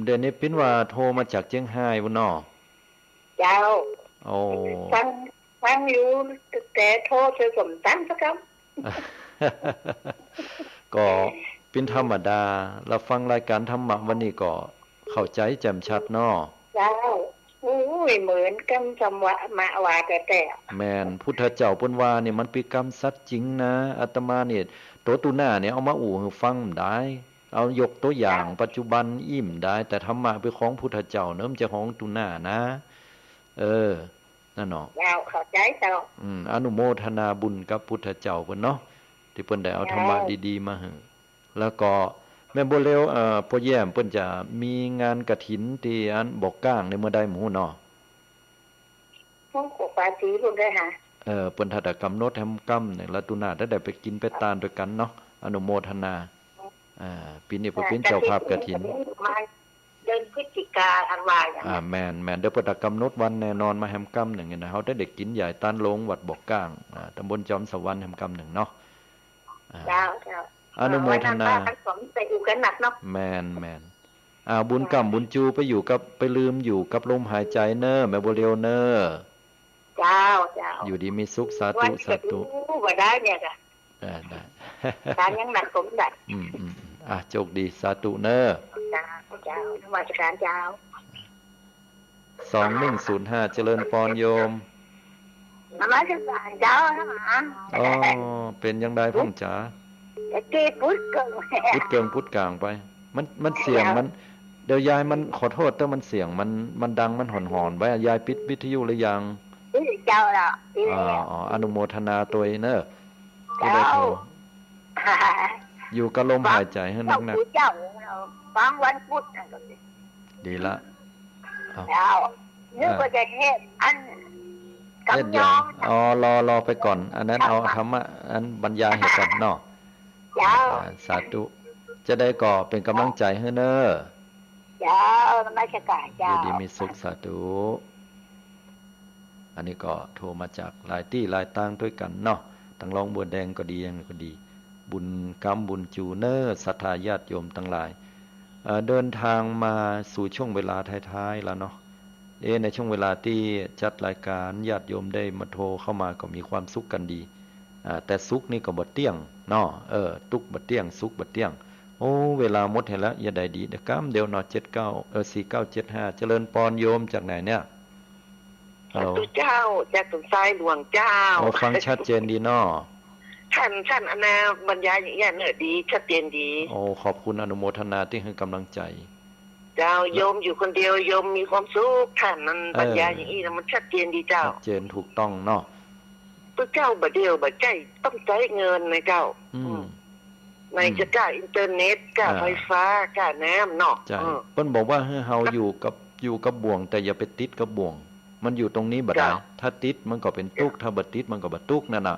เดี๋ยวนี้ปิ้นว่าโทรมาจากเจียงฮายปู้นเนาะ เจ้า โอ้ ฟัง ฟังอยู่ แต่โทรเทื่อก็บ่ตังสักกำ ก็ปิ้นธรรมดา แล้วฟังรายก๋านธรรมะวันนี้ก็เข้าใจ๋แจ่มชัดเนาะ เจ้า โอ้ย เหมือนกำสำวะมะวาแต๊ๆ แม่น พุทธเจ้าเปิ้นว่านี่มันเป๋นกำสัจจริงนะ อาตมานี่ ตั๋วตุ๊หน้านี่เอามาอู้หื้อฟังบ่ได้ เอายกตั๋วอย่าง เจ้า ปัจจุบันอี้บ่ได้ แต่ธรรมะเป๋นของพุทธเจ้าเนาะ บ่ใจ้ของตุ๊หน้านะ เออ นั่นเนาะ เจ้า เข้าใจ๋เจ้า อืม อนุโมทนาบุญกับพุทธเจ้าเปิ้นเนาะ ตี้เปิ้นได้เอาธรรมะ เจ้า ดีๆ มาหื้อ แล้วก็แม่บัวเร็ว เอ่อ ป้อแย้มเปิ้นจะมีงานกฐินตี้อันบ่อก้างในเมื่อใดหมู่เนาะ โอ้ กว่าปลายปี๋ปู๊นเต๊อะ เออ เปิ้นถ้าจะก๋ำหนดแหมกำนึ่ง แล้วตุ๊หน้าจะได้ไปกิ๋นไปตานตวยกั๋นเนาะ อนุโมทนา อ่า ปี๋นี้เปิ้นเป๋นเจ้าภาพกฐิน กฐินประมาณเดือนพฤศจิกา ธันวาอย่างเนี้ย อ่า แม่น แม่น เดี๋ยวเปิ้นจะก๋ำหนดวันแน่นอนมาแหมกำนึ่งนะ เฮาจะได้กิ๋นใหญ่ตานโฮงวัดบ่อก้าง อ่า ตำบลจอมสวรรค์แหมกำนึ่งเนาะ อ่า เจ้า เจ้า อนุโมทนา เออ วันนั้นป้าทั้งสองไปอู่กั๋นนักเนาะ แม่น แม่น อ่า บุญก้ำบุญจู๋ไปอยู่กับ ไปลืมอยู่กับลมหายใจ๋เน่อ แม่บัวเร็วเน่อ เจ้า เจ้า อยู่ดีมีสุข สาธุ วันนี้ก็ สาธุ ดูว่าได้เนี่ยจ้ะ ได้ ได้ ก๋านยังหนักสมได้ อืม อืม อืม อ่ะ โชคดี สาธุเน่อ เจ้า เจ้า นมัสก๋านเจ้า สองหนึ่งศูนย์ห้า เจริญปอนโยม นมัสก๋านเจ้านะหมา อ๋อ เป๋นจังใดพ่องจ๋า ตะกี้ปุ๊ดเกิ่ง ปุ๊ดเกิ่งปุ๊ดก่างไป มัน มันเสียง เจ้า มัน เดี๋ยวยายมัน ขอโทษเต๊อะ มันเสียงมัน มันดัง มันหอนๆ ไป ยายปิดวิทยุหรือยัง ปิดเจ้าละ ปิดแล้ว อ๋อ อ๋อ อนุโมทนาตวยเน่อ ตี้ได้โทร เจ้า อยู่กับลมหายใจ๋หื้อหนักๆ ฟังเจ้า ฟังวันพุธนั่นก็ดี ดีละ เอ้า เจ้า นึกว่าจะเทศน์อัน เทศน์หยัง กำยอง อ๋อ รอ รอไปก่อน อันนั้นเอาธรรมะ อันบรรยายหื้อก่อนเนาะ เจ้า อ่า สาธุ จะได้ก็เป๋นก๋ำลังใจ๋หื้อเน่อ เจ้า นมัสก๋านเจ้า อยู่ดีมีสุข สาธุ อันนี้ก็โทรมาจากหลายตี้หลายตางตวยกั๋นเนาะ ตังรองบัวแดงก็ดี หยังก็ดี บุญก้ำบุญจู๋เน่อ ศรัทธาญาติโยมตังหลาย เอ่อ เดินทางมาสู่ช่วงเวลาท้ายๆ แล้วเนาะ เอ๊ะ ในช่วงเวลาตี้จัดรายก๋าน ญาติโยมได้มาโทรเข้ามาก็มีความสุขกั๋นดี อ่า แต่สุขนี่ก็บ่เตี้ยงเนาะ เออ ตุ๊กข์บ่เตี้ยง สุขบ่เตี้ยง โอ้ เวลาหมดไปแล้ว จะใดดี เดี๋ยวกำเดียวเนาะ เจ็ดเก้า เออ สี่เก้าเจ็ดห้า เจริญปอนโยม จากไหนเนี่ย ฮัลโหล สาธุเจ้า จากสวนทรายหลวงเจ้า โอ้ ฟังชัดเจนดีเนาะ ท่าน ท่านอันน่ะบรรยายอย่างอี้เน่อ ดี ชัดเจนดี โอ้ ขอบคุณ อนุโมทนาตี้หื้อก๋ำลังใจ๋ เจ้า เจ้า โยมอยู่คนเดียว โยมมีความสุข ท่านนั้น เออ บรรยายอย่างอี้นะ มันชัดเจนดีเจ้า ชัดเจนถูกต้องเนาะ ตุ๊เจ้าบ่าเดี่ยวบ่าใจ้ ต้องใจ๊เงินนะเจ้า อืม อืม ไหนจะก้าอินเทอร์เน็ต ก้า อ่า ไฟฟ้า ก้าน้ำเนาะ ใจ้ อืม เปิ้นบอกว่าหื้อเฮาอยู่กับ อยู่กับบ่วง แต่อย่าไปติดกับบ่วง มันอยู่ตรงนี้บ่ได้ เจ้า ถ้าติดมันก็เป๋นตุ๊กข์ เจ้า ถ้าบ่ติดมันก็บ่ตุ๊กข์นั่นน่ะ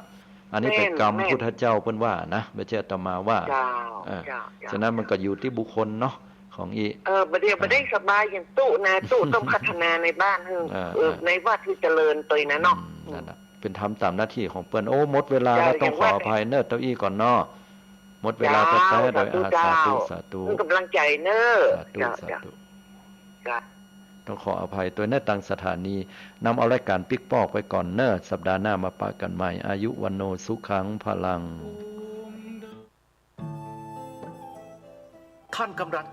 อันนี้เป๋นกำ แม่น พุทธเจ้าเปิ้นว่านะ บ่ใจ้อาตมาว่า เจ้า เออ เจ้า เจ้า ฉะนั้นมันก็อยู่ตี้บุคคลเนาะ ของอี้ เออ บ่าเดี่ยว เออ บ่ได้สบายอย่างตุ๊นะ ตุ๊ต้องพัฒนาในบ้านหื้อ เออ เออ เออ ในวัดหื้อเจริญตวยนะเนาะ อืม นั่นน่ะ เป๋นทำต๋ามหน้าตี้ของเปิ้น โอ้ หมดเวลาแล้ว เจ้า ต้องขออภัยเน่อ เต้าอี้ก่อนเนาะ หมดเวลา เจ้า แต๊ๆ โดย สาธุ อ่า เจ้า สาธุ สาธุ เปิ้นก๋ำลังใจ๋เน่อ สาธุ เจ้า สาธุ เจ้า ต้องขออภัยตวยเน่อ ตางสถานี นำเอารายก๋านปิ๊กปอกไปก่อนเน่อ สัปดาห์หน้ามาปะกั๋นใหม่ อายุ วัณโณ สุขัง พลัง ท่านกำลัง